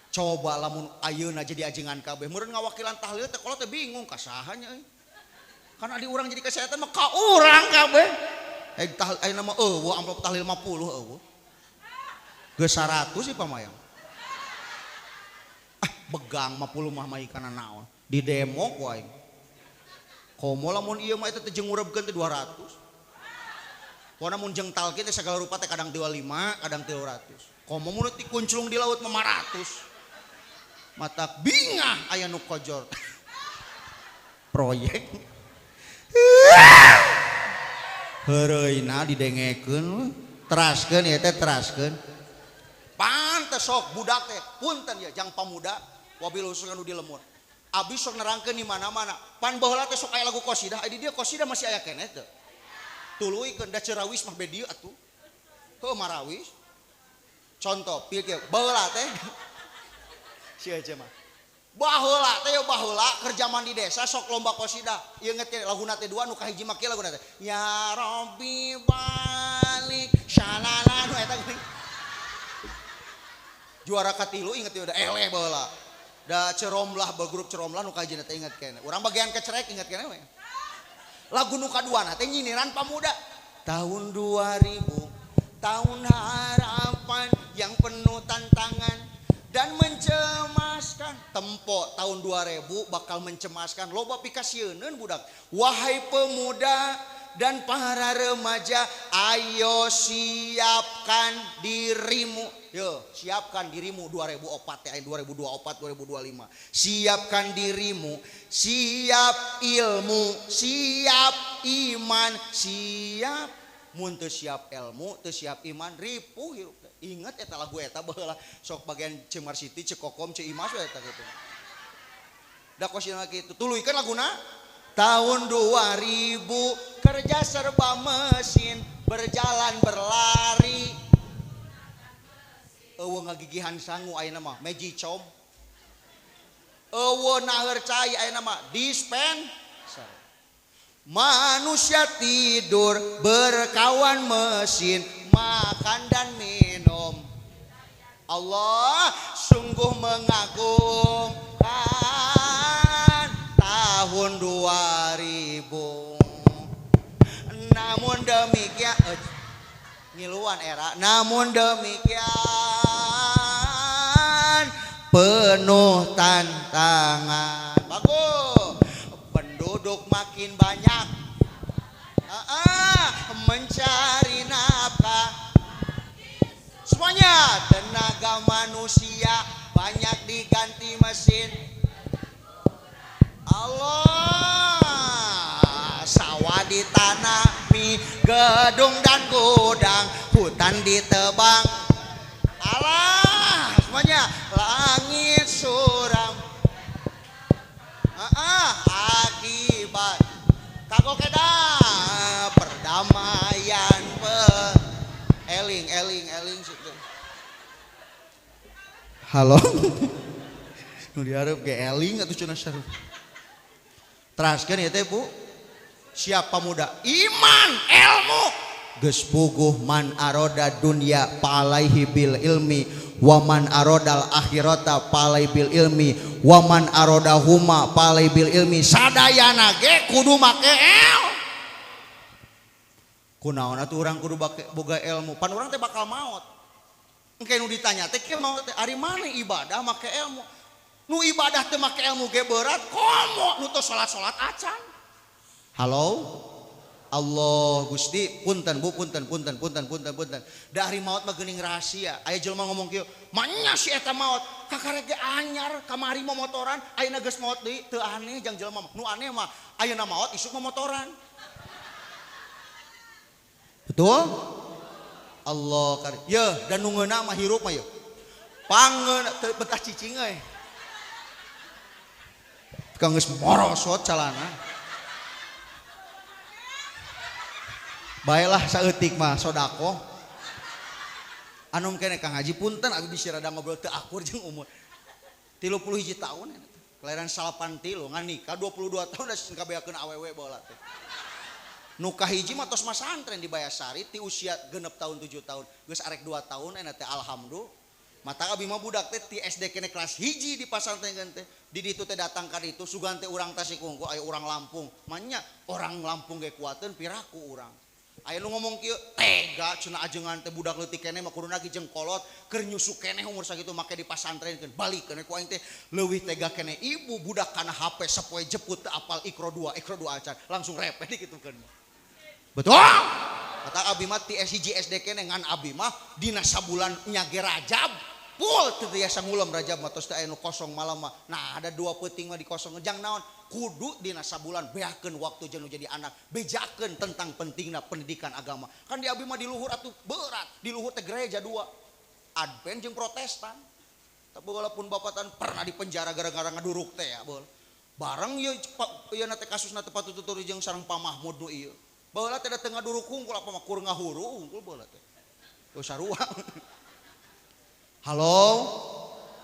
Coba lamun ayeuna jadi ajengan kabeh meureun ngawakilan tahlil teh kolot teh bingung ka saha nya euy. Kan adi urang jadi kesehatan mah ka urang kabeh. Tahlil ayeuna mah eueuh amplop tahlil 50 eueuh. Geus 100 sih pamayang. Ah begang 50 mah mah kana naon. Di demo ku aing. Komo lamun ieu mah eta teh jeung ngurebkeun teh 200. Pokona mun jeung talqin teh sagala rupa teh kadang 25, kadang 300. Komo mun dikunclung di laut mah 500. Matak bingah aya nu kojor. Proyek. Heureuyna didengekeun, teraskeun ieu teh teraskeun. Pantes sok budak teh, punten ya jang pamuda wabil khusus nu di lemur. Abi sok nerangkeun di mana-mana. Pan baheula teh sok aya lagu qasidah, di dieu qasidah masih aya keneh teu. Tuluykeun da Cerawis mah be dieu atuh. Heuh marawis. Contoh pil kieu baheula teh. Si aja mah. Baheula teh baheula keur jaman di desa sok lomba qasidah. Ieu ngerti laguna teh dua nu kahiji mah kieu laguna teh. Ya Rabbi balik shalala nu eta geuning. Juara katilu inget ieu da eleh baheula. Da Ceromlah grup Ceromlah nu kahiji teh inget keneh. Urang bagian kecerek inget keneh we. Lagu nu kaduana teh nyiniran pamuda. Tahun 2000 tahun harapan yang penuh tantangan dan mencemaskan. Tempo tahun 2000 bakal mencemaskan. Loba pikasieun budak. Wahai pemuda dan para remaja, ayo siapkan dirimu. Yo, siapkan dirimu 2004 teh 2024 2025. Siapkan dirimu, siap ilmu, siap iman, siap. Mun teu siap ilmu, teu siap iman, ripuh hirup. Ingat eta lagu eta baheula sok bagian Cemar Siti, Cekokom, Ceimas we eta kitu. Da kosina kitu. Tuluykeun laguna tahun 2000 kerja serba mesin, berjalan berlari. Eueuh ngagigihan sangu ayeuna mah magicom. Eueuh naheur cai ayeuna mah dispenser. Manusia tidur berkawan mesin, makan dan minum. Allah sungguh mengagumkan tahun 2000. Namun demikian ngiluan era, namun demikian penuh tantangan. Bagus. Penduduk makin banyak mencari nafkah. Semuanya tenaga manusia banyak diganti mesin. Allah, sawah ditanami, gedung dan gudang, hutan ditebang. Allah, semuanya langit suram. Akibat kagok kedah perdamaian eling eling eling situ. Halo. Nu dihareup ge eling atuh cenah sarua. Teraskeun ieu teh Bu. Siapa muda? Iman, ilmu. Geus puguh man aroda dunya pa'alaihi bil ilmi wa man arodal akhirata pa'alaihi bil ilmi wa man aroda huma pa'alaihi bil ilmi. Sadayana ge kudu make ilmu. Kunaon atuh urang kudu boga ilmu? Pan urang teh bakal maot. Engke nu ditanya teh kieu maot teh ari maneh ibadah make ilmu? Nu ibadah teh make ilmu ge berat komo nu teu salat-salat acan. Halo? Allah Gusti punten Bu punten punten punten punten punten. Da ari maot mah geuning rahasia. Aya jelema ngomong kieu, "Manya si eta maot, kakarek ge anyar kamari momotoran, ayeuna geus maot deui." Teu aneh jang jelema mah. Nu aneh mah ayeuna maot isuk momotoran. Betul? Allah kar. Yeuh, dan nu ngeunah mah hirup mah yeuh. Pangeun teu betah cicing euy. Kang geus morosot calana. Baiklah saeutik mah sodako. Anum kene Kang Haji punten abi bisi rada ngobrol teu akur jeung umur. 31 tahun kelahiran 83 ngan nikah 22 tahun da kabeakeun awewe baheula teh. Nu kahiji mah tos masantren di Bayasari ti usia 6 tahun 7 tahun. Geus arek 2 tahun enak teh alhamdulillah. Mata abi mah budak teh ti SD kene kelas hiji di pasantren teh. Di ditu teh datang ka ditu sugan teh urang Tasik unggul aya urang Lampung. Manya orang Lampung ge kuateun piraku urang. Aya nu ngomong kieu tega cenah ajengan teh budak leutik keneh mah kuduna ge jeung kolot keur nyusu keneh umur sakitu make di pasantrenkeun balikeun ku aing teh leuwih tega keneh ibu budak kana HP sapoe jeput teu apal Iqra 2 Iqra 2 acan langsung repeh dikitukeun. Betul? Kata abi mah ti SG SD keneh ngan abi mah dina sabulan nya ge Rajab pul teu tiasa ngulem Rajab mah tos teh aya nu kosong malam mah. Nah ada dua peuting mah dikosong jang naon? Kudu dina sabulan beakeun waktu jeung jadi anak bejakeun tentang pentingna pendidikan agama. Kan di abi mah di luhur atuh berat, di luhur teh gereja dua. Advent jeung Protestan. Tapi walaupun bapatan pernah di penjara gara-gara ngaduruk teh ya, beul. Bareng ieu ieu na teh kasusna teh patutur jeung sareng Pak Mahmud nu ieu. Baheula teh da teu ngaduruk hungkul apa mah kur ngahuru hungkul baheula teh. Teu sarua. Halo?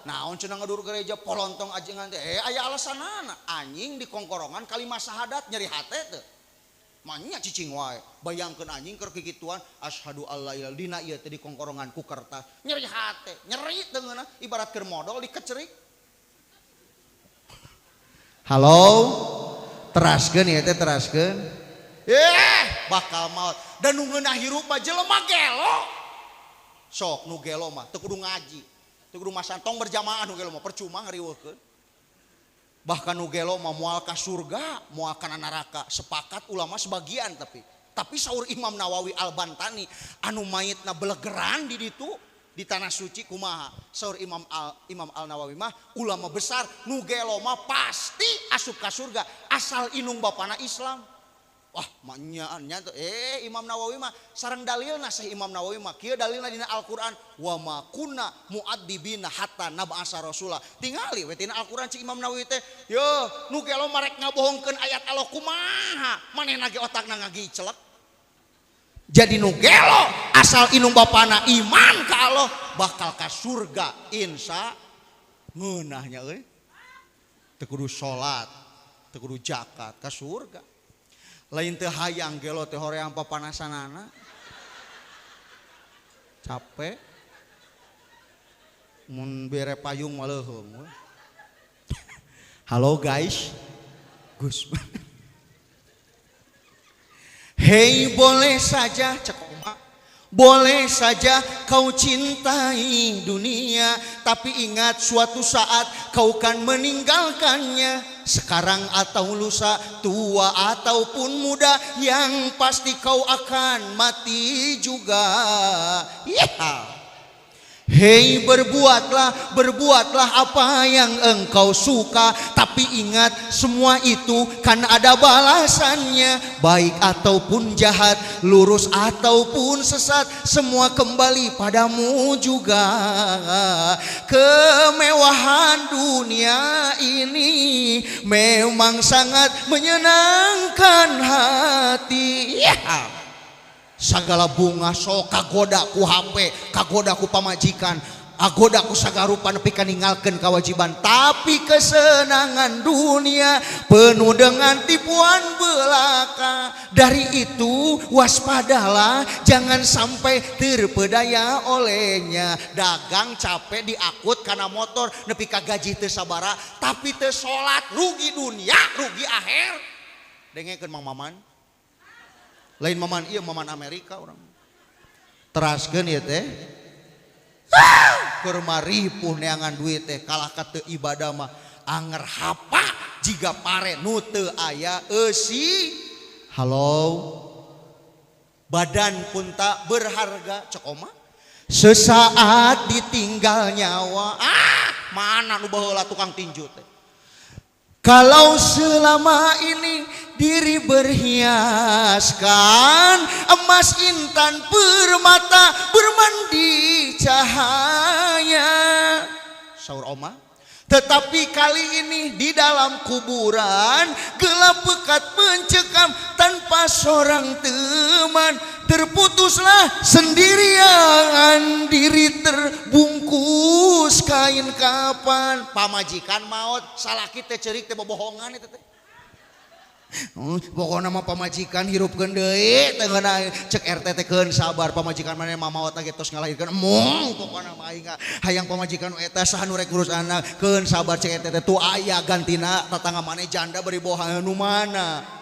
Naon cenah ngaduruk gereja polontong ajengan teh aya alasanana anjing di kongkorongan kalimat syahadat nyeri hate teh. Manya cicing wae. Bayangkeun anjing keur kikituan asyhadu alla ilaha dina ieu teh di kongkorongan ku kertas. Nyeri hate, nyeri teu ngeunah ibarat keur modol dikecerik. Halo? Teraskeun ieu teh teraskeun. Bakal maot. Dan nu ngeunah hirup mah jelema gelo. Sok nu gelo mah teu kudu ngaji. Teu kudu masantong berjamaah nu gelo mah percuma ngariweuhkeun. Bahkan nu gelo mah moal ka surga, moal kana neraka. Sepakat ulama sebagian tapi. Tapi saur Imam Nawawi Al-Bantani anu mayitna belegeran di ditu di tanah suci kumaha. Saur Imam Al Nawawi mah ulama besar nu gelo mah pasti asup ka surga asal inung bapana Islam. Wah, manyaan tuh. Imam Nawawi mah sareng dalilna sah Imam Nawawi mah kieu dalilna dina Al-Qur'an wa ma kunna mu'adzibina hatta nab'asa rasula. Tingali we tina Al-Qur'an cik Imam Nawawi teh, yeuh nu gelo marek ngabohongkeun ayat Allah kumaha? Manehna ge otakna ngagicelek. Jadi nu gelo asal inung bapana iman ka Allah bakal ka surga insya ngeunahnya euy. Teu kudu salat, teu kudu zakat ka surga. Lain teu hayang gelo teh hoream papanasanana. Capek. Mun bere payung mah leuheung. Halo guys. Gus. Hei boleh saja cek oma. Boleh saja kau cintai dunia, tapi ingat suatu saat kau kan meninggalkannya. Sekarang atau lusa, tua ataupun muda, yang pasti kau akan mati juga. Ya. Hei berbuatlah, berbuatlah apa yang engkau suka, tapi ingat semua itu kan ada balasannya. Baik ataupun jahat, lurus ataupun sesat, semua kembali padamu juga. Kemewahan dunia ini memang sangat menyenangkan hati. Ya. Segala bunga sok kagoda ku HP, kagoda ku pamajikan, agoda ku sagarupa nepi ka ninggalkeun kewajiban. Tapi kesenangan dunia penuh dengan tipuan belaka. Dari itu waspadalah, jangan sampai terpedaya olehnya. Dagang capek diakut karena motor nepi ka gaji teu sabara, tapi teu salat, rugi dunia, rugi akhir. Dengekeun Mang Maman. Lain maman iya maman Amerika orang. Teraskeun ieu teh. Keur maripuh neangan duit teh kalah ka teu ibadah mah anger hapa jiga pare nu teu aya eusi. Halo. Badan pun tak berharga cek oma. Sesaat ditinggal nyawa. Ah, mana nu baheula tukang tinju teh. Kalau selama ini diri berhiaskan emas intan permata bermandi cahaya, saur oma. Tetapi kali ini di dalam kuburan gelap pekat mencekam tanpa seorang teman. Terputuslah sendirian diri terbungkus kain kapan. Pamajikan maot salaki teh ceurik teh bobohongan eta teh. Pokokna mah pamajikan hirupkeun deui teh ngeunah cek RT teh keun sabar pamajikan maneh mah maot lagi tos ngalahirkeun emung pokokna mah aing hayang pamajikan nu eta saha nu rek ngurus anak keun sabar cek RT teh tuh aya gantina tatangga maneh janda bari bohongan nu mana.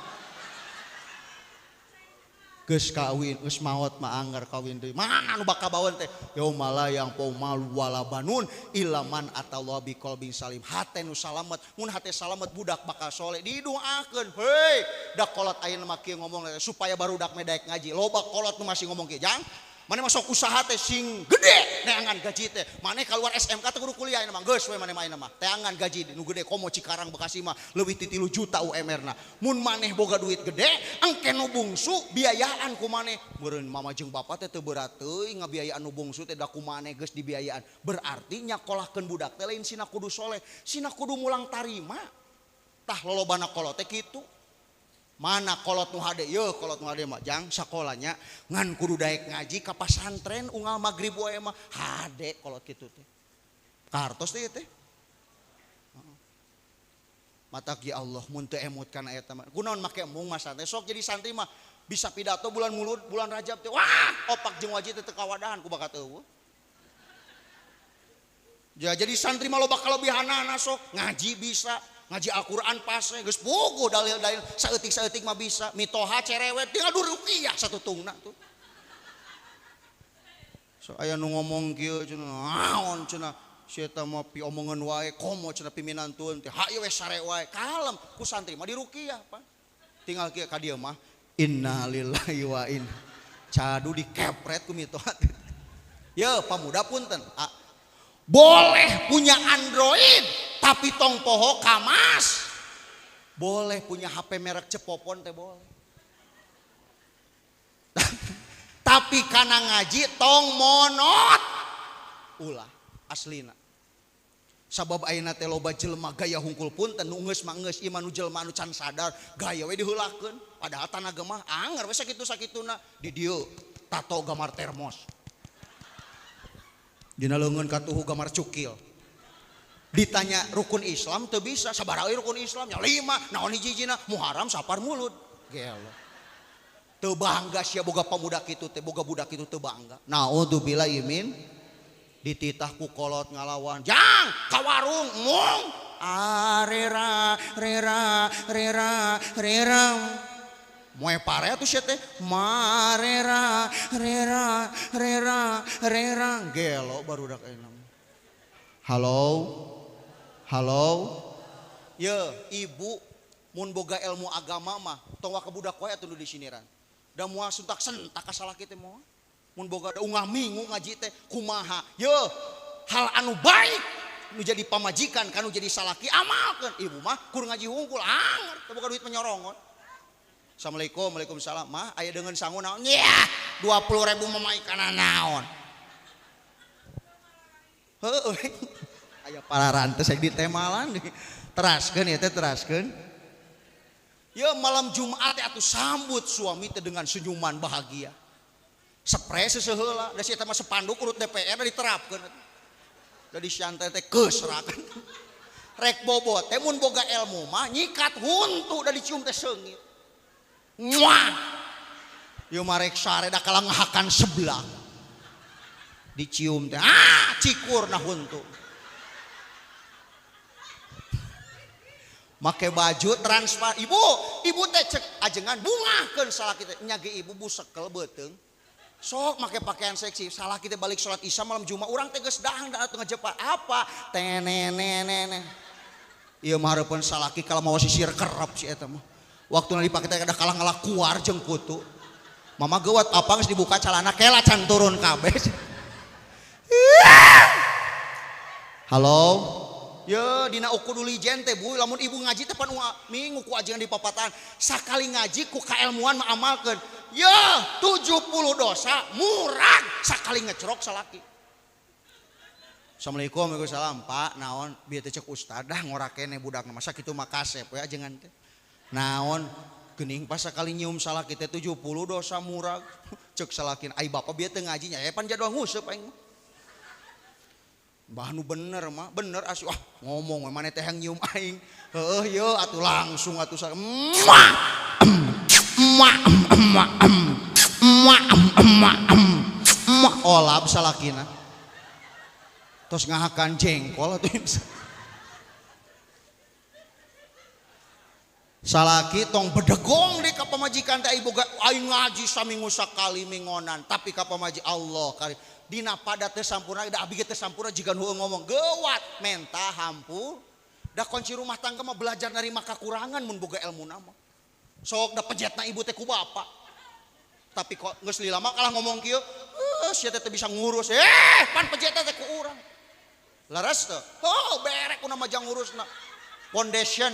Geus kawin geus maot mah anggar kawin deui mana nu bakal baweun teh yauma la yanfa'u malu wala banun illa man atallah biqalbin salim. Hate nu salamet mun hate salamet budak bakal soleh didoakeun. Heuy da kolot ayeuna mah kieu ngomong supaya barudak meh daek ngaji loba kolot nu masih ngomong kieu jang maneh masuk usaha teh sing gede neangan gaji teh maneh keluar SMK teh kudu kuliah ayeuna mah geus we maneh mah ayeuna mah teangan gaji nu gede komo Cikarang Bekasi mah leuwih ti 3 juta UMR na mun maneh boga duit gede engke nu bungsu biayaan ku maneh meureun mama jeung bapa teh teu berat teuing ngabiayaan nu bungsu teh da ku maneh geus dibiayaan berarti nyakolahkeun budak teh lain sina kudu soleh sina kudu mulang tarima tah lolobana kolot teh kitu. Mana kolot nu hade yeuh kolot nu hade mah jang sakolanya ngan kudu daek ngaji ka pasantren unggal magrib wae mah hade kolot kitu teh kartos teh teh matak ya Allah mun teu emut kana eta mah kunaon make embung mah santri sok jadi santri mah bisa pidato bulan Mulud bulan Rajab teh wah opak jeung wajib teh teu kawadahan ku bakat eueuh. Ya jadi santri mah loba kalebihanana sok ngaji bisa ngaji Al-Qur'an pase geus puguh dalil-dalil saeutik-saeutik mah bisa mitoha cerewet tinggal ruqyah satutungna tuh. So aya nu ngomong kieu cenah naon cenah si eta mah piomongan wae komo cenah piminantueun teh hayu we sare wae kalem ku santri mah diruqyah pan tinggal kieu ka dieu mah innalillahi wa inna cadu dikepret ku mitoha. Ye pamuda punten boleh punya Android tapi tong poho kamas. Boleh punya HP merek cepopon teh boleh. Tapi kana ngaji tong monot. Ulah aslina. Sabab ayeuna teh loba jelema gaya hungkul punten nu geus mah geus ieu mah nu jelema nu can sadar gaya we diheulakeun. Padahal tanaga mah anger we sakitu-sakituna di dieu tato gambar termos. Dina leungeun katuhu gambar cukil. Ditanya rukun Islam teu bisa, sabaraha rukun Islam nya 5, naon hiji-hijina Muharram Safar Mulud. Gelo. Teu bangga sia boga pamuda kitu teh, boga budak kitu teu bangga. Naudzubillah min. Dititah ku kolot ngalawan. Jang ka warung mung arera rera rera rera. Moe pare atuh sia teh marera rera rera rera gelo barudak ayeuna. Halo. Halo. Ye, ibu mun boga ilmu agama mah tong waka budak wae atuh nu disiniran. Da moal suntak sentak ka salaki teh moal. Mun boga da ungah minggu ngaji teh kumaha. Ye, hal anu baik nu jadi pamajikan kanu jadi salaki amalkeun. Ibu mah kur ngaji hungkul anger teu boga duit menyorongon. Assalamualaikum, waalaikumsalam. Mah aya deungeun sangu naon? Nyah, 20.000 mamaikana naon. Heueuh. Aya pararantes rek ditemalan. Teraskeun ieu teh teraskeun. Ya malam Jumat teh atuh sambut suami teh dengan senyuman bahagia. Spray seseuheula, da si eta mah sepanduk urut DPR da diterapkeun. Da disiantai teh keusrakeun. Rek bobot teh mun boga ilmu mah nyikat huntu da dicium teh seungit. Muah. Ieu mah rek sare da kalah ngahakan sebelah. Dicium teh ah cikurna huntu. Make baju transfer ibu, ibu teh cek ajengan bungahkeun salaki teh nya ge ibu busekel beuteung. Sok make pakaian seksi, salaki teh balik salat Isya malam Jumat urang teh geus dahang da atuh ngajepat apa? Tenenenene. Ieu mah hareupeun salaki kalau mawa sisir kerep si eta mah. Waktuna dipake teh kada kalah ngalakuar jeung kutu. Mama geuwat apa geus dibuka calana kela can turun kabeh. Halo. Ye dina ukudulijen teh bu lamun ibu ngaji teh pan minggu ku ajengan di papatan sakali ngaji ku kaelmuan mah amalkeun. Ye 70 dosa murag sakali ngecrok salaki. Assalamualaikum waalaikumsalam Pak naon bieu teh cek ustad dah ngora keneh budakna masa kitu mah kasep we ajengan teh. Naon geuning pas sakali nyium salaki teh 70 dosa murag cek salakin ai bapa bieu teh ngajinya pan jadwal nguseup aing. Bah nu bener mah, bener asli. Wah, ngomong we maneh teh yang nyium aing. Heueuh ye atuh langsung atuh sa. Muah. Muah muah muah muah muah olab salakina. Tos ngahakan jengkol atuh. Salaki tong bedegong di ka pamajikan teh ibu aing ngaji saminggu sakali mingonan, tapi ka pamaji Allah kari dina padat teh sampurna da abi ge teh sampurna jiga nu ngomong geuwat menta hampur da kunci rumah tangga mah belajar narima kakurangan mun boga elmuna mah sok da pejetna ibu teh ku bapak tapi kok geus lila mah kalah ngomong kieu sia teh bisa ngurus pan pejetna teh ku urang leres teh oh berek kuna mah jang ngurusna foundation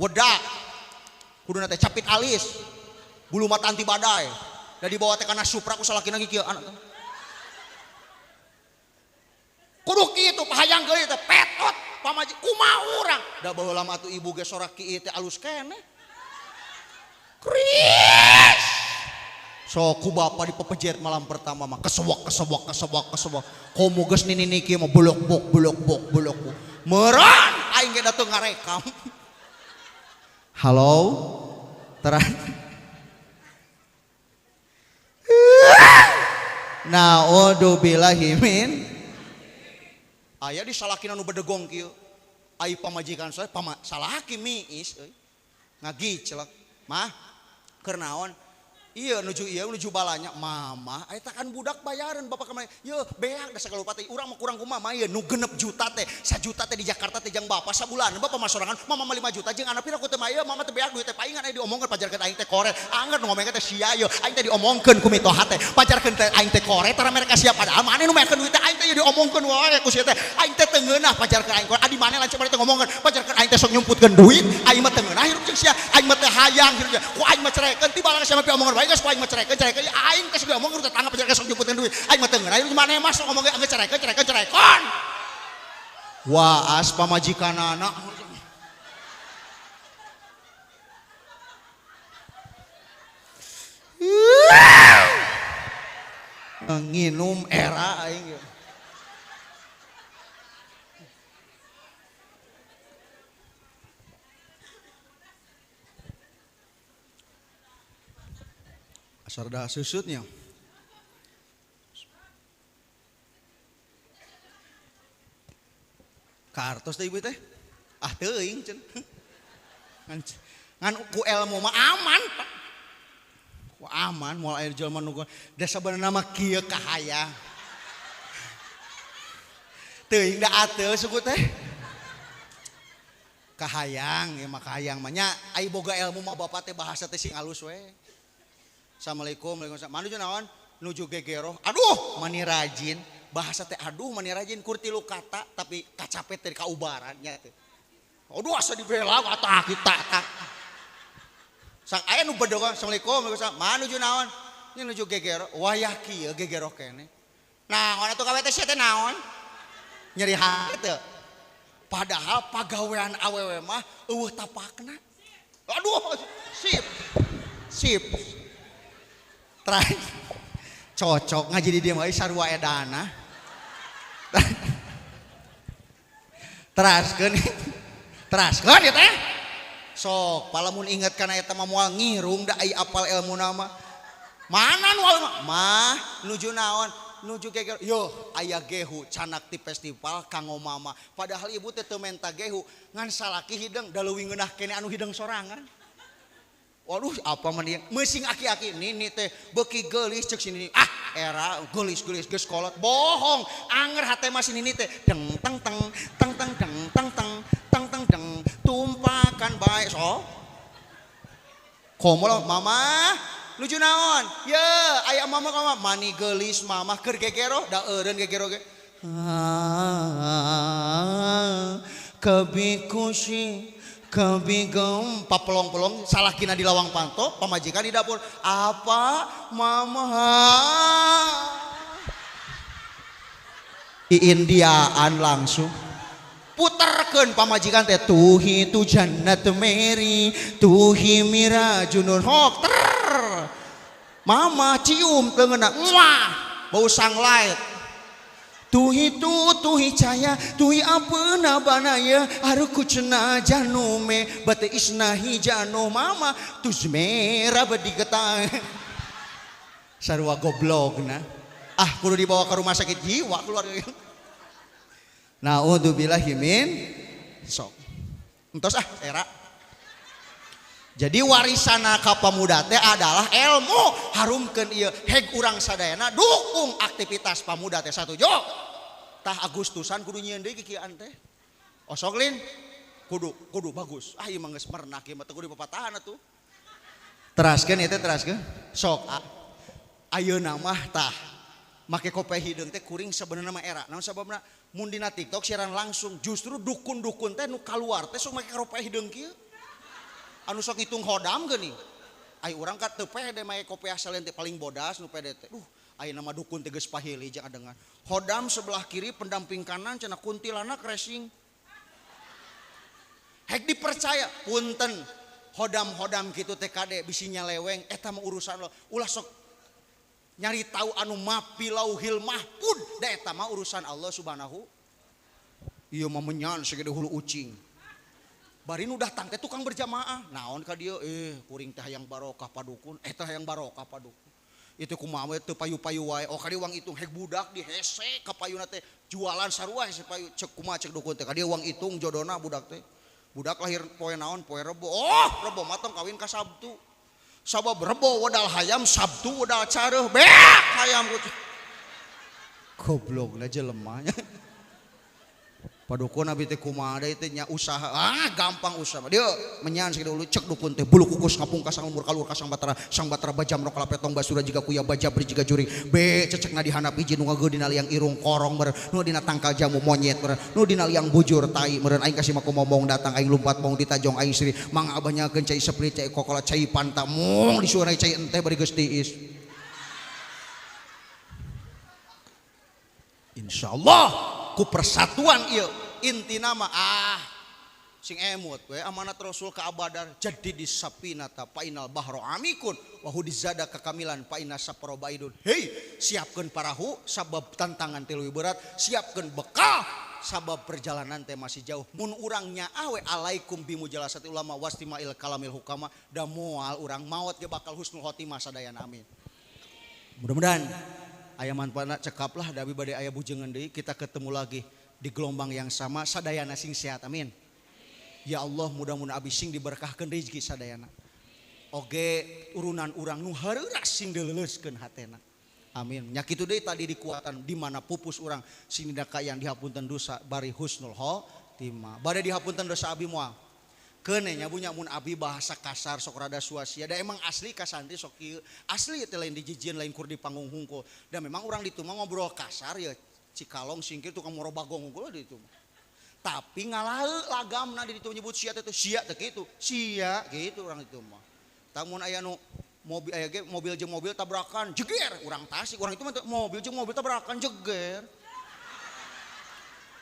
wedak kuduna teh capit alis bulu mata anti badai da dibawa teh kana Supra ku salakina kieu anak kudu kitu pahayang geus teh petot pamaji kumaha urang da baheula mah atuh ibu ge sorak kieu teh alus keneh kris sok ku bapa dipepejet malam pertama mah kesewak kesewak kesewak kesewak komo geus nini-niki mah bulok bok bulok bok bulok bok meureun aing ge da teu ngarekam. Halo terang naudzubillahi min aya di salakina nu bedegong kieu ai pamajikan saya salaki miis euy ngagicelek mah keur naon ieu nuju balanya mama eta kan budak bayaran bapak kemana ye beak da sagala rupa teh urang mah kurang kumaha ieu nu 6 juta teh 1 juta teh di Jakarta teh jang bapak sabulan bapak mah sorangan mama mah 5 juta jeung anak pira ku teh mah ieu mama teh beak duit teh paingan aya diomongkeun pajarkeun aing teh koret anger nu ngomongkeun teh sia ieu aing teh diomongkeun ku mitoha teh pajarkeun teh aing teh koret tara mereka sia padahal maneh nu mekeun duit teh aing teh diomongkeun wae ku sia teh aing teh teu ngeunah pajarkeun aing koret adi maneh lanceuk maneh teh ngomongkeun pajarkeun aing teh sok nyumputkeun duit aing mah teu ngeunah hirup jeung sia aing mah teh hayang hirup ku aing mah cerekeun tiba sia mah piomongan wae geus ku aing mah cerekeun cerekeun aing teh sok diomongkeun tetangga pajarkeun sok nyumputkeun duit aing mah teu ngeunah hirup maneh mah sok ngomong ge cerekeun cerekeun cerekeun waas pamajikanana nginum era aing. Asar dah susutnya. Kartos teh ibu teh. Ah teuing cenah. Ngan ku ilmu mah aman, Pak. Ku aman moal aya jelema nu da sabenerna mah kieu kahayang. Teuing da ateu suku teh. Kahayang ya mah kahayang mah nya ai boga ilmu mah bapak teh bahasa teh sing alus we. Assalamualaikum, waalaikumsalam. Manuju naon? Nuju gegeroh. Aduh, mani rajin. Bahasa teh aduh mani rajin kur tilu kata tapi kacapet teh kaubaran nya teh. Aduh asa dibela kata kita tak. Sang aya nu bedog assalamualaikum, waalaikumsalam. Manuju naon? Nya nuju gegeroh. Wayah kieu gegeroh keneh. Naon atuh kawe teh sia teh naon? Nyeri hati teh. Padahal pagawean awewe mah eueuh tapakna. Aduh, sip. Sip. Terakhir cocok ngaji di dieu mah sarua edana. Teraskeun. Teraskeun ya teh. Sok palamun inget kana eta mah moal ngirung da ai apal ilmuna mah. Mana nu mah nuju naon? Nuju geger yo aya gehu canak ti festival kanggo mama. Padahal ibu teh teu menta gehu ngan salaki hideng da leuwih ngeunah keneh anu hideng sorangan. Waduh apa mending meusing aki-aki nini teh beuki geulis ceuk si nini. Ah era geulis-geulis geus kolot bohong anger hate mah si nini teh deng teng teng teng teng deng teng teng teng teng deng tumpakan bae so. Komo mama nuju naon? Ye aya mama mama mani geulis mama keur gegero da eureun gegero ge. Kebi kusi kebi gem papelong-pelong salakina di lawang panto pamajikan di dapur apa mama Indiaan langsung puterkeun pamajikan teh tuhi tu jannat meri tuhi mira junun hok ter mama cium teungeuna muah bau sunlight tuhi tu tuhi caya tuhi apena banaya aru kucna janume bate isnahi janu mama tuzmera bedigeta sarua goblogna ah kudu dibawa ke rumah sakit jiwa keluarga. Naudzubillahi min sok entos ah era. Jadi warisana ka pamuda teh adalah ilmu harumkeun ieu heg urang sadayana dukung aktivitas pamuda teh satuju. Tah Agustusan kudu nyieun deui kikieuan teh. Osok lin kudu kudu bagus. Ah ieu mah geus merenah kieu mah teu kudu dipapatahan atuh. Teraskeun ieu teh teraskeun. Sok ayeuna mah tah make kope hideung teh kuring sebenarnya mah era. Naon sababna? Mun dina TikTok siaran langsung justru dukun-dukun teh nu kaluar teh sok make kope hideung kieu. Anu sok ngitung hodam geuning. Ai urang ka teu pede make kopiah salen teh paling bodas nu pede teh. Duh, ayeuna mah dukun teh geus pahili jeung adengan. Hodam sebelah kiri pendamping kanan cenah kuntilanak racing. Hek dipercaya punten hodam-hodam kitu teh kade bisi nyaleweng eta mah urusan lo. Ulah sok nyari tahu anu mapi lauhil mahfud da eta mah urusan Allah Subhanahu. Ieu mah menyan sagede hulu ucing. Bari nu datang teh tukang berjamaah. Naon ka dieu? Kuring teh hayang barokah padukun, teh hayang barokah padukun. Itu kumaha we teu payu-payu wae. Oh ka dieu wang itung hek budak di hese ka payuna teh jualan sarua hese payu. Cek kumaha cek dukun teh ka dieu wang itung jodona budak teh. Budak lahir poe naon? Poe Rebo. Oh, Rebo mah tong kawin ka Sabtu. Sabab Rebo wedal hayam, Sabtu wedal careuh. Beak hayam kucing. Goblogna jelema nya. Padukun abi teh kumaha deui teh nya usaha. Ah gampang usaha. Dieu menyan sagede ulu cek dukun teh bulu kukus ngapung ka sang lembur kalur ka sang batara. Sang batara bajam rok lapetong basura jiga kuya bajabri jiga juring. Be cecekna di handap hiji nu ngageudina dina liang irung korong meureun. Nu dina tangkal jamu monyet meureun. Nu dina liang bujur tai meureun. Aing kasih mah kumomong datang aing lumpat mong ditajong aing sri. Mang abanyakeun cai sepri cai kokola cai panta mung disuanai cai ente bari geus tiis. Insyaallah ku persatuan ieu inti nama ah sing emut we amanat Rasul ka abadar jadi di sapinata painal bahro amikun wa hudizada kakamilan paina sapro baidun. Hei siapkeun parahu sabab tantangan teh leuwih berat, siapkeun bekal sabab perjalanan teh masih jauh. Mun urang nyaah we alaikum bimujalasati ulama wastimail kalamil hukama da moal urang maot ge bakal husnul khotimah sadayana amin. Mudah-mudahan aya manfaatna cekap lah da abi bade aya bujengan deui kita ketemu lagi Di gelombang yang sama sadayana sing sehat, amin. Ya Allah, mudah-mudahan abi sing diberkahkeun rezeki sadayana. Oge urunan urang nu hareuras sing dileuleuskeun hatena. Amin. Nya kitu deui tadi dikuatan di mana pupus urang sing dina kaayaan dihapunten dosa bari husnul khotimah. Bade dihapunten dosa abi moal. Keun nya bunya mun abi bahasa kasar sok rada suasia. Da emang asli ka santri sok kieu. Asli teh lain dijijieun lain kur di panggung hungkul. Da memang urang ditu mah ngobrol kasar ya Cikalong singkir tukang moro bagong hungkul di ditu. Tapi ngalahe lagamna di ditu nyebut sia teh sia teh kitu. Sia gitu urang ditu mah. Tah mun aya nu mobil aya ge mobil jeung mobil tabrakan jeger urang Tasik urang itu mah mobil jeung mobil tabrakan jeger.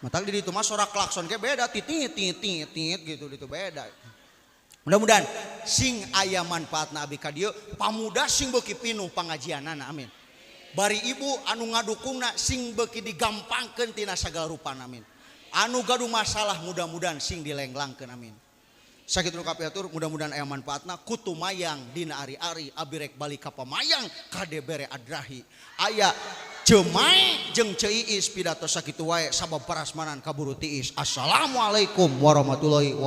Matak di ditu mah sorak klakson ge beda titit titit titit gitu ditu beda. Mudah-mudahan sing aya manfaatna abi ka dieu pamuda sing beuki pinuh pangajianana, amin. Bari ibu anu ngadukungna sing beuki digampangkeun tina sagala rupana, amin. Anu gaduh masalah mudah-mudahan sing dilenglangkeun, amin. Sakitu nu kapihatur mudah-mudahan aya manfaatna kutu mayang dina ari-ari abi rek balik ka pamayang kade bere adrahi. Aya Cemai jeung Ceu Iis pidato sakitu wae sabab parasmanan kaburu tiis. Assalamualaikum warahmatullahi wabarakatuh.